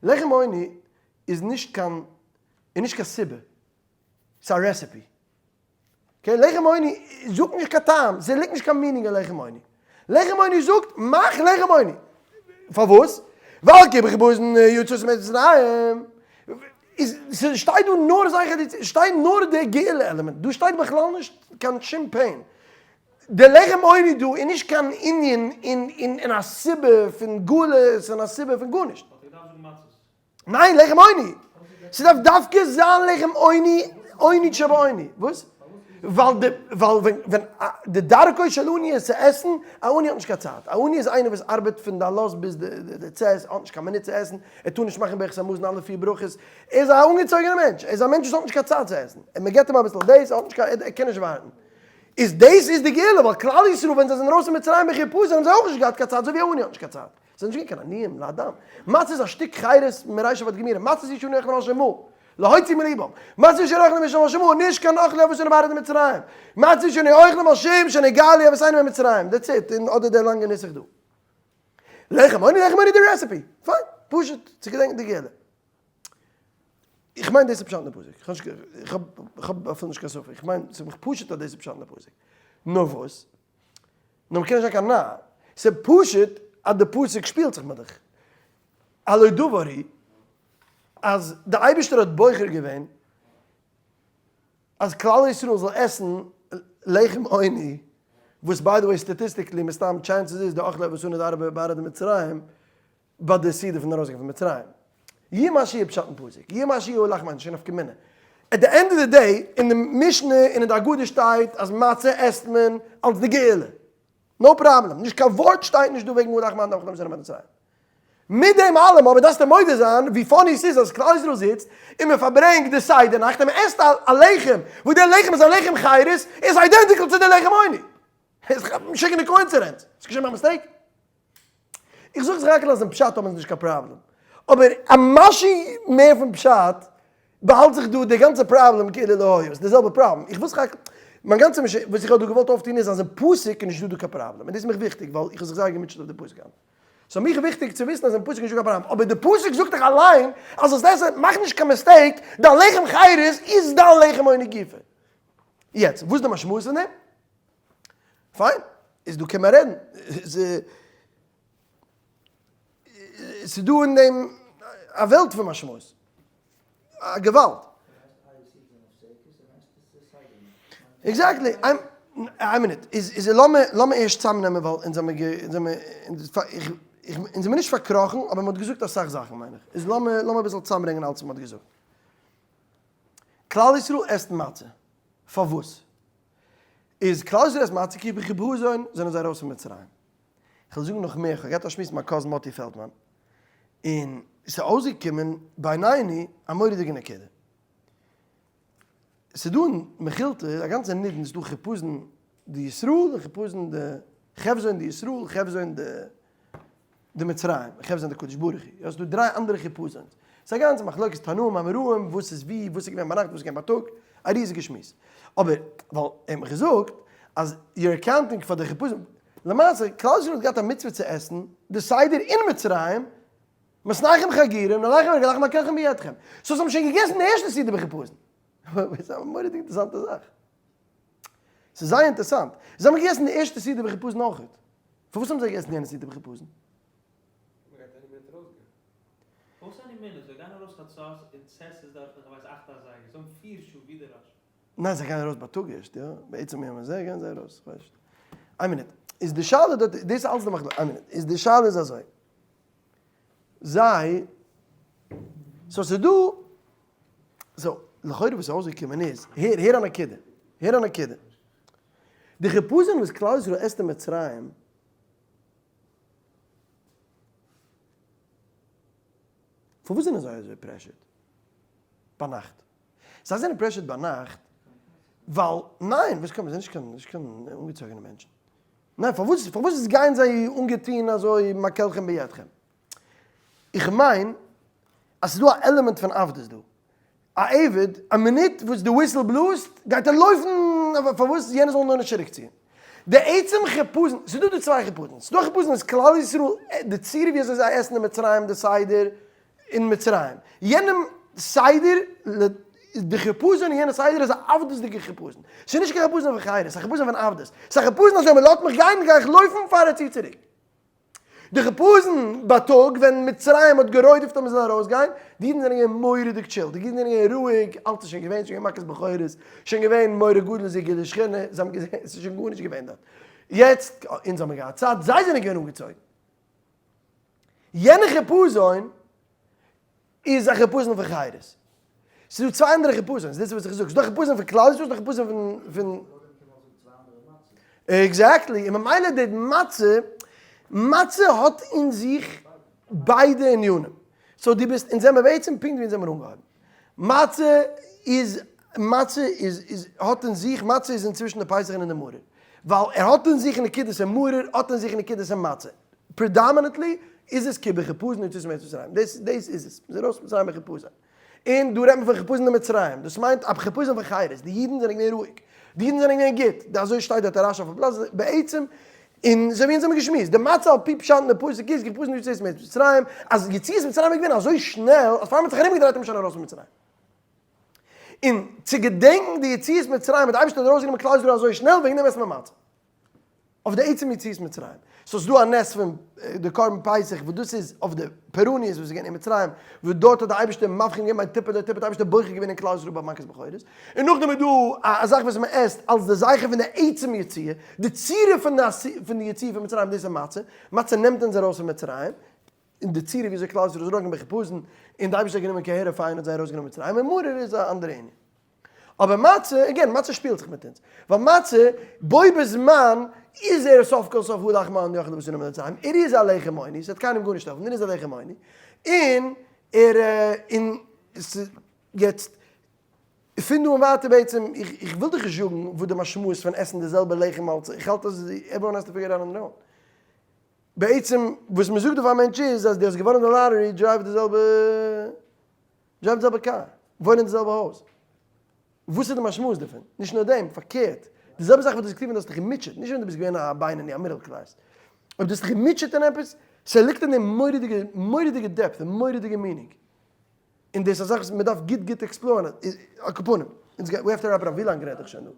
לחם עוני איז נישט קיין. איז נישט קיין סיבה, ס'איז א recipe. Okay, לחם עוני זאגט נישט קיין טעם, ס'ליגט נישט קיין meaning אין לחם עוני. לחם עוני זאגט, מאך לחם עוני. פארוואס? ווייל כי בחפזון יצאת ממצרים. איז ס'שטייט דא נאר זכר די, ס'שטייט נאר די גאולה עלעמענט, דא שטייט בכלל נישט קיין שום pain. די לחם עוני דא איז נישט קיין ענין אין א סיבה פון גלות און א סיבה פון גארנישט. וואלט איך געדארפט זאגן מצות. ניין, לחם עוני! ס'דארף דווקא זיין לחם עוני, עוני שבעוני. וואס? ווייל די, ווייל ווען, ווען די דרכו של עני איז צו עסן, א עני האט נישט קיין צייט. א עני איז איינער וואס ארבעט פון די עלות ביז די די צאת, האט נישט קיין מינוט צו עסן, ער טאר נישט מאכן ברכת המזון אלע פיר ברכות, ער איז א אנגעצויגענער מענטש, ער איז א מענטש וואס האט נישט קיין צייט צו עסן, און מען געבט אים אביסל דאס, ער האט נישט קיין, ער קען נישט ווארטן. איז דאס איז די גאולה, ווייל כלל ישראל ווען זיי זענען ארויס פון מצרים בחיפזון האבן זיי אויך נישט געהאט קיין צייט, אזוי ווי א עני האט נישט קיין צייט. זענען נישט געווען קיין עניים לאדם. מצה איז א שטיק חירות מרישא ועד גמירא, מצות איז שאנו אוכלים על שום מה, להוציא מליבם, מצות איז שאנו אוכלים על שום מה, נישט קיין אוכלי אבותינו בארץ מצרים, מצות איז שאנו אוכלים על שום שנגאלו אבותינו ממצרים, that's it, און אדער דער לאנגער נוסח דא. לחם עוני, לחם עוני די recipe, פיין, פשוט צו געדענקן די גאולה. איך מיין דאס איז פשט אין די פסוק, איך האב אפילו נישט קיין ספק, איך מיין ס'איז מיך פשוט אז דאס איז פשט אין די פסוק. נאר וואס? נאר מ'קען נישט זיין קיין נאר. ס'איז פשוט אז די פסוק שפילט זיך מיט דיך. הלא דבר הוא אז די אייבערשטער האט בוחר געווען אז כלל ישראל זאל עסן לחם עוני, וואס by the way statistically מסתם chances איז די אכלי אבותינו דארעא בארעא דמצרים ביי די סעודה פון ארויסגיין פון מצרים. יהיה מה שיהיה פשט אין פסוק, יהיה מה שיהיה הלך מיינט נישט קיין נפקא מינה. at the end of the day, אין די משנה און אין די הגדה שטייט אז מצה עסט מען אלס די גאולה. no problem, נישט קיין ווארט שטייט נישט דא וועגן הא לחמא עניא אכלו במצרים. מיט דעם אלעם אבער דארפסטו מודה זיין ווי funny ס'איז אז כלל ישראל זיצט און מען פארברענגט די סדר נאכט און מען עסט א לחם וואס דער לחם איז א לחם חירות איז identical צו די לחם עוני. איז משוגענע coincidence. ס'איז געשען by mistake. איך זאג זיך רק אז אין פשט האבן אונז נישט קיין פראבלעם, אבער א משהו מער פון פשט באהאלט זיך דא די גאנצע פראבלעם כאילו לא היה, ס'איז די זעלבע פראבלעם, איך וויל זיך רק, מיין גאנצע מש וואס איך האב דא געוואלט אויפטון איז אז אין פסוק איז נישטא דא קיין פראבלעם, און דאס איז מיך וויכטיג ווייל איך האב זיך זייער געמוטשעט אויף די פסוק היינט, ס'איז מיך וויכטיג צו וויסן אז אין פסוק איז נישטא קיין פראבלעם, אבער די פסוק זאגט דאך אליין אז זאלסט עסן, מאך נישט קיין mistake, דיין לחם חירות איז דיין לחם עוני גופא. יעצט, וואס איז די משמעות פון דעם? פיין, איז דא קען מען רעדן. ס'איז דא אין דעם א וועלט פון משמעות. א געוואלד. Exactly. איין מינוט. איז איז לאמיר לאמיר ערשט צאמנעמען ווייל אונז האמיר גע אונז האמיר אונז זעמיר נישט פארקראכן אבער מ'האט געזאגט אסאך זאכן מיין איך. איז לאמיר לאמיר אביסל צאמברענגען אלץ וואס מ'האט געזאגט. כלל ישראל עסט מצה. פארוואס? איז כלל ישראל עסט מצה כי בחיפזון זענען זיי ארויס פון מצרים. כ'וועל זאגן נאך מער, כ'האב געהאט א שמועס מיט מיין cousin מאטי פעלדמאן, און ס'איז אויסגעקומען בינינו א מורא'דיגע נקודה. ס'איז דא אין מכילתא א גאנצע נידון, ס'איז דא חיפזון דישראל און חיפזון די חפזון דישראל, חפזון די די מצרים, חפזון די קדוש ברוך הוא, יא, ס'איז דא דריי אנדערע חיפזון'ס. ס'איז א גאנצע מחלוקת תנאים אמוראים וואס איז ווי, וואס איז געווען ביינאכט וואס איז געווען בייטאג, א ריזיגע שמועס. אבער ווייל ער האט מיך געזאגט אז you're accounting פאר די חיפזון, למעשה כלל ישראל האט געהאט א מצוה צו עסן די סדר אין מצרים, מתניכם חגורים נעליכם ברגליכם מקלכם בידכם, so זיי האבן שוין געגעסן די ערשטע סעודה בחיפזון. ס'איז א מורא'דיג אינטערעסאנטע זאך. ס'איז זייער אינטערעסאנט. זיי האבן געגעסן די ערשטע סעודה בחיפזון אויכעט. פארוואס האבן זיי געגעסן יענע סעודה בחיפזון? מ'גייט any מינוט ארויסגיין. וואס any מינוט? זיי גייען ארויס חצות און צאת איז דארט איך ווייס אכט אזייגער, זיי האבן פיר שעה ווי די rush. ניין זיי גייען ארויס בייטאג ערשט יא, בעצם יום הזה גייען זיי ארויס, כ'ווייס נישט. איין מינוט, איז די שאלה דארט, דאס איז אלץ די מחלוקת, איין מינוט, איז די שאלה איז אזוי, זיי, so ס'איז דא, so לכאורה וואס איז אויסגעקומען איז, הער הער א נקודה, הער א נקודה, די חיפזון וואס כלל ישראל עסט אין מצרים, פארוואס זענען זיי אזוי pressured ביינאכט? זיי זענען pressured ביינאכט ווייל, ניין, וואס קען מען, זיי זענען נישט קיין אנגעצויגענע מענטשן. ניין, פארוואס פארוואס גייען זיי אנגעטון אזוי מקלכם בידכם? איך מיין אז ס'איז דא א עלעמענט פון עבדות דא. א עבד, א מינוט וואס די whistle בלאזט, גייט ער לויפן פארוואס יענער זאל נאר נישט צוריקציען. די עצם חיפזון, ס'איז דא דא צוויי חיפזון, ס'איז דא א חיפזון וואס כלל ישראל, די צורה ווי אזוי זיי עסן אין מצרים, די סדר אין מצרים, יענעם סדר. די חיפזון אין יענע סדר איז א עבדות'דיגע חיפזון. ס'איז נישט קיין חיפזון פון חירות, ס'איז א חיפזון פון עבדות. ס'איז א חיפזון אז אויב מ'לאזט מיך גיין גיי איך לויפן פאר ער ציט צוריק. די חיפזון בייטאג ווען מצרים האט גערודפ'ט אז מ'זאל ארויסגיין, די אידן זענען געווען מורא'דיג chill, די אידן זענען געווען רואיג, אלץ איז שוין געווען, שוין געווען מכת בכורות, שוין געווען מורא גדול איז הגיע לשכינה, זיי האבן געזען עס איז שוין גארנישט געווען דארט. יעצט, אונז האבן געהאט צייט, זיי זענען געווען אנגעצויגן. יענע חיפזון איז א חיפזון פון חירות. ס'איז דא צוויי אנדערע חיפזון'ס, דאס איז וואס איך זאג, ס'איז דא חיפזון פון כלל ישראל, ס'איז דא חיפזון פון. Exactly, און ממילא די מצה, מצה האט אין זיך ביידע ענינים. So דו ביסט, אונז זעמער בעצם פונקט ווי אונז זעמער אנגעהויבן. מצה איז, מצה איז, איז, האט אין זיך, מצה איז אינצווישן די פסח און די מרור. ווייל ער האט אין זיך נקודת המרור, האט אין זיך נקודת המצה. Predominantly איז עס כבחיפזון יציאת מצרים. דאס, דאס איז עס. מ'איז ארויס מצרים בחיפזון. און דא רעדט מען פון חיפזון אין מצרים. דאס מיינט א חיפזון פון חירות. די אידן זענען געווען רואיג. די אידן זענען געווען גוט. די אזוי שטייט דארט אין רש"י אויפן פלאץ. בעצם, און אזוי ווי אונז האבן געשמועסט, די מצה על פי פשט אין די פסוק איז חיפזון יציאת מצרים, אז יציאת מצרים איז געווען אזוי שנעל, אז פאר מ'האט זיך ארומגעדרייט איז מען שוין ארויס פון מצרים. און צו געדענקן די יציאת מצרים האט די אייבערשטער ארויסגענומען כלל ישראל אזוי שנעל, וועגן דעם עסט מען מצה. אויף די עצם יציאת מצרים. So ס'איז דא א נס פון די קרבן פסח וואס דאס איז אויף די פורעניות וואס איז געווען אין מצרים, וואס דארט האט די אייבערשטער מבחין געווען בין טיפה לטיפה האט די אייבערשטער בוחר געווען אין כלל ישראל ביי מכת בכורות. און נאכדעם איז דא א זאך וואס מען עסט אלס די זכר פון די עצם יציאה, די צורה פון די יציאה פון מצרים דאס איז מצה, מצה נעמט אונז ארויס פון מצרים, און די צורה ווי אזוי כלל ישראל איז ארויסגעגאנגען בחיפזון, און די אייבערשטער האט גענומען כהרף עין און האט זיי ארויסגענומען מצרים, און מרור איז א אנדערע ענין. אבער מצה, again, מצה שפילט זיך מיט אונז. ווייל מצה, בו בזמן, איז ער סוף כל סוף הא לחמא עניא אכילה בשנאה ממצרים, ער איז א לחם עוני, ס'וועט קיינעם גארנישט העלפן, ער איז א לחם עוני, און ער, און יעצט, פון דא און ווייטער בעצם, איך וויל דיך נישט זאגן וואס די משמעות פון עסן די זעלבע לחם אלץ, איך האלט אז everyone has to figure it out on their own. בעצם, וואס מ'זאגט דא פאר א מענטש איז, אז דו האסט געוואונען די lottery, drive די זעלבע. drive די זעלבע קאר, וואוין אין די זעלבע הויז. וואס איז די משמעות דערפון? נישט נאר דעם, פארקערט, די זעלבע זאך וואס דו האסט געטון ווען דו האסט דיך געמוטשעט, נישט ווען דו ביסט געווען א בינוני, א middle class. אויב דו האסט דיך געמוטשעט אין עפעס, ס'ליגט אין דעם מורא'דיגע, מורא'דיגע depth און מורא'דיגע meaning. און דאס איז א זאך וואס מ'דארף גוט גוט explore ן. על כל פנים, אונז גייען, we have to wrap it up, ווי לאנג רעד איך שוין דא?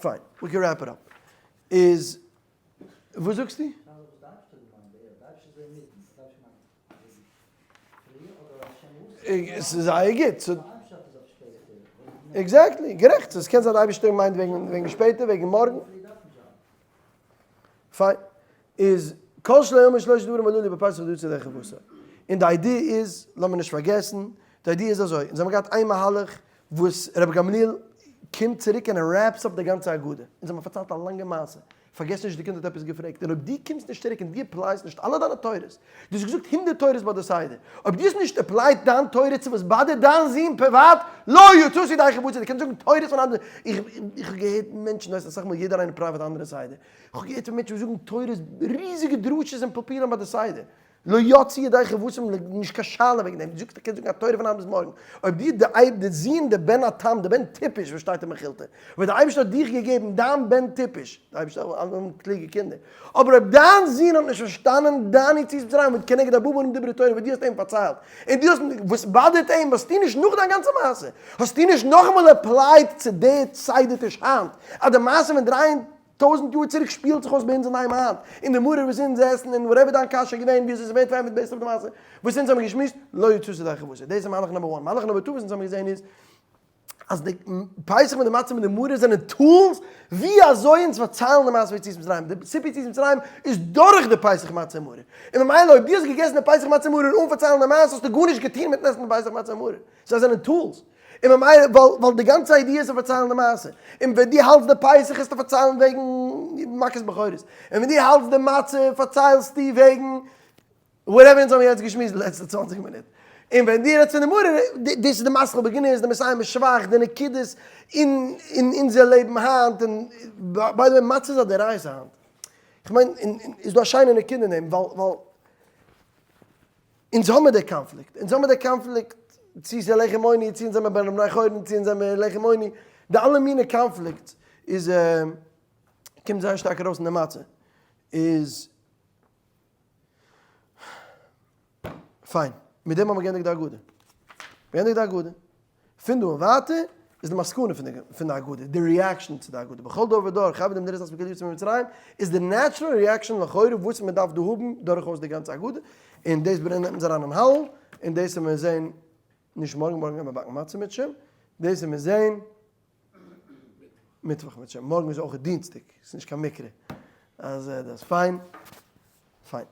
פיין, we can wrap it up. איז וואס זאגסטו? ס'איז זייער גוט. Exactly, גערעכט. ס'קען זיין די אייבערשטער מיינט וועגן שפעטער, וועגן מארגן. פיין. איז כל שלא אמר שלושה דברים הללו בפסח לא יצא ידי חובתו. און די idea איז, לאמיר נישט פארגעסן, די idea איז אזוי, אונז האבן געהאט איין מהלך וואס רבי גמליאל קומט צוריק און ער wraps up די גאנצע הגדה. אונז האבן פארציילט א לאנגע מעשה. פארגעס נישט די קינד האט עפעס געפרעגט, און אויב דו קומסט נישט צוריק און דו apply סט נישט אלע דיינע תורות, דו האסט געזאגט הונדערט תורות ביי די סדר, אויב דו האסט נישט apply ט דיין תורה צו וואס bother ט דיין זון פריוואט, לא יצאת ידי חובתו, דו קענסט זאגן תורות פון אנדערע, איך איך האב געהערט מענטשן, דו ווייסט אסאך מאל יעדער איינער פראוועט א אנדערע סדר, איך האב געהערט פון מענטשן וואס זאגן תורות, ריזיגע דרשות און פלפולים ביי די סדר, לא יצא ידי חובתו, נישט קיין שאלה וועגן דעם, דו זאגסט איך קען זאגן א תורה פון היינט ביז מארגן, אויב דיר די אייב די זון די בן התם די בן טיפש וואס שטייט אין מכילתא, וואס די אייבערשטער האט דיך געגעבן דיין בן טיפש, די אייבערשטער האט אלע האבן קלוגע קינדער, אבער אויב דיין זון האט נישט פארשטאנען דיין יציאת מצרים מיט כנגד ארבעה בנים דברה תורה וואס דו האסט אים פארציילט, און דו האסט וואס bother ט אים האסטו נישט נאך דיין גאנצע מעשה, האסטו נישט נאכאמאל apply ט צו די סדר טיש היינט, אז די מעשה פון דריי טויזנט יאר צוריק שפילט זיך אויס ביי אונז אין איין היינט, אין די מרור וואס אונז עסן און whatever דיין קשיא איז געווען וויאזוי ס'ווערט פארענטפערט based אויף די מעשה וואס אונז האבן געשמועסט, לא יצאת ידי חובתו. דאס איז מהלך number one. מהלך number two וואס אונז האבן געזען איז אז די פסח מיט די מצה מיט די מרור זענען tools ווי אזוי אונז פארציילן די מעשה פון יציאת מצרים. די סיפור יציאת מצרים איז דורך די פסח מצה מרור. און ממילא אויב דו האסט געגעסן די פסח מצה מרור אן פארציילן די מעשה האסטו גארנישט געטון מיטן עסן די פסח מצה מרור. זיי זענען tools. און ממילא, ווייל די גאנצע idea איז צו פארציילן די מעשה. און ווען דו האלטסט די פסח איז צו פארציילן וועגן מכת בכורות. און ווען דו האלטסט די מצה פארציילסטו וועגן whatever אונז האבן יעצט געשמועסט די לעצטע צוואנציג מינוט. און ווען דו רעדסט פון די מרור, דאס איז די מתחיל בגנות, די מסיים בשבח, די נקודות אין אונזער לעבן היינט. און by the way, מצה איז א דאורייתא היינט. כ'מיין, איז דא א שיינע נקודה אין דעם, ווייל. אונז האמיר די קאנפליקט, אונז האמיר די קאנפליקט צו ס'איז לחם עוני, צו אונז זעמיר בין בני חורין, צו אונז זעמיר לחם עוני, די אלע מיני קאנפליקט איז קומט זייער שטארק ארויס אין די מצה, איז פיין, מיט דעם האמיר געענדיגט די הגדה. מ'ענדיגט די הגדה. פון דא און ווייטער איז די מסקנא פון די הגדה, די reaction צו די הגדה. בכל דור ודור, חייב אדם לראות עצמו כאילו יצא ממצרים, איז די natural reaction לכאורה וואס מען דארף דא האבן דורכאויס די גאנצע הגדה, און דאס ברענגט אונז אריין אין הלל, און דאס וועלן מיר זען נישט מארגן, מארגן גייען מיר באקן מצה אם ירצה השם, דאס וועלן מיר זען מיטוואך אם ירצה השם, מארגן איז אויך דינסטאג, ס'איז נישט קיין מקרה אז דאס, פיין, פיין.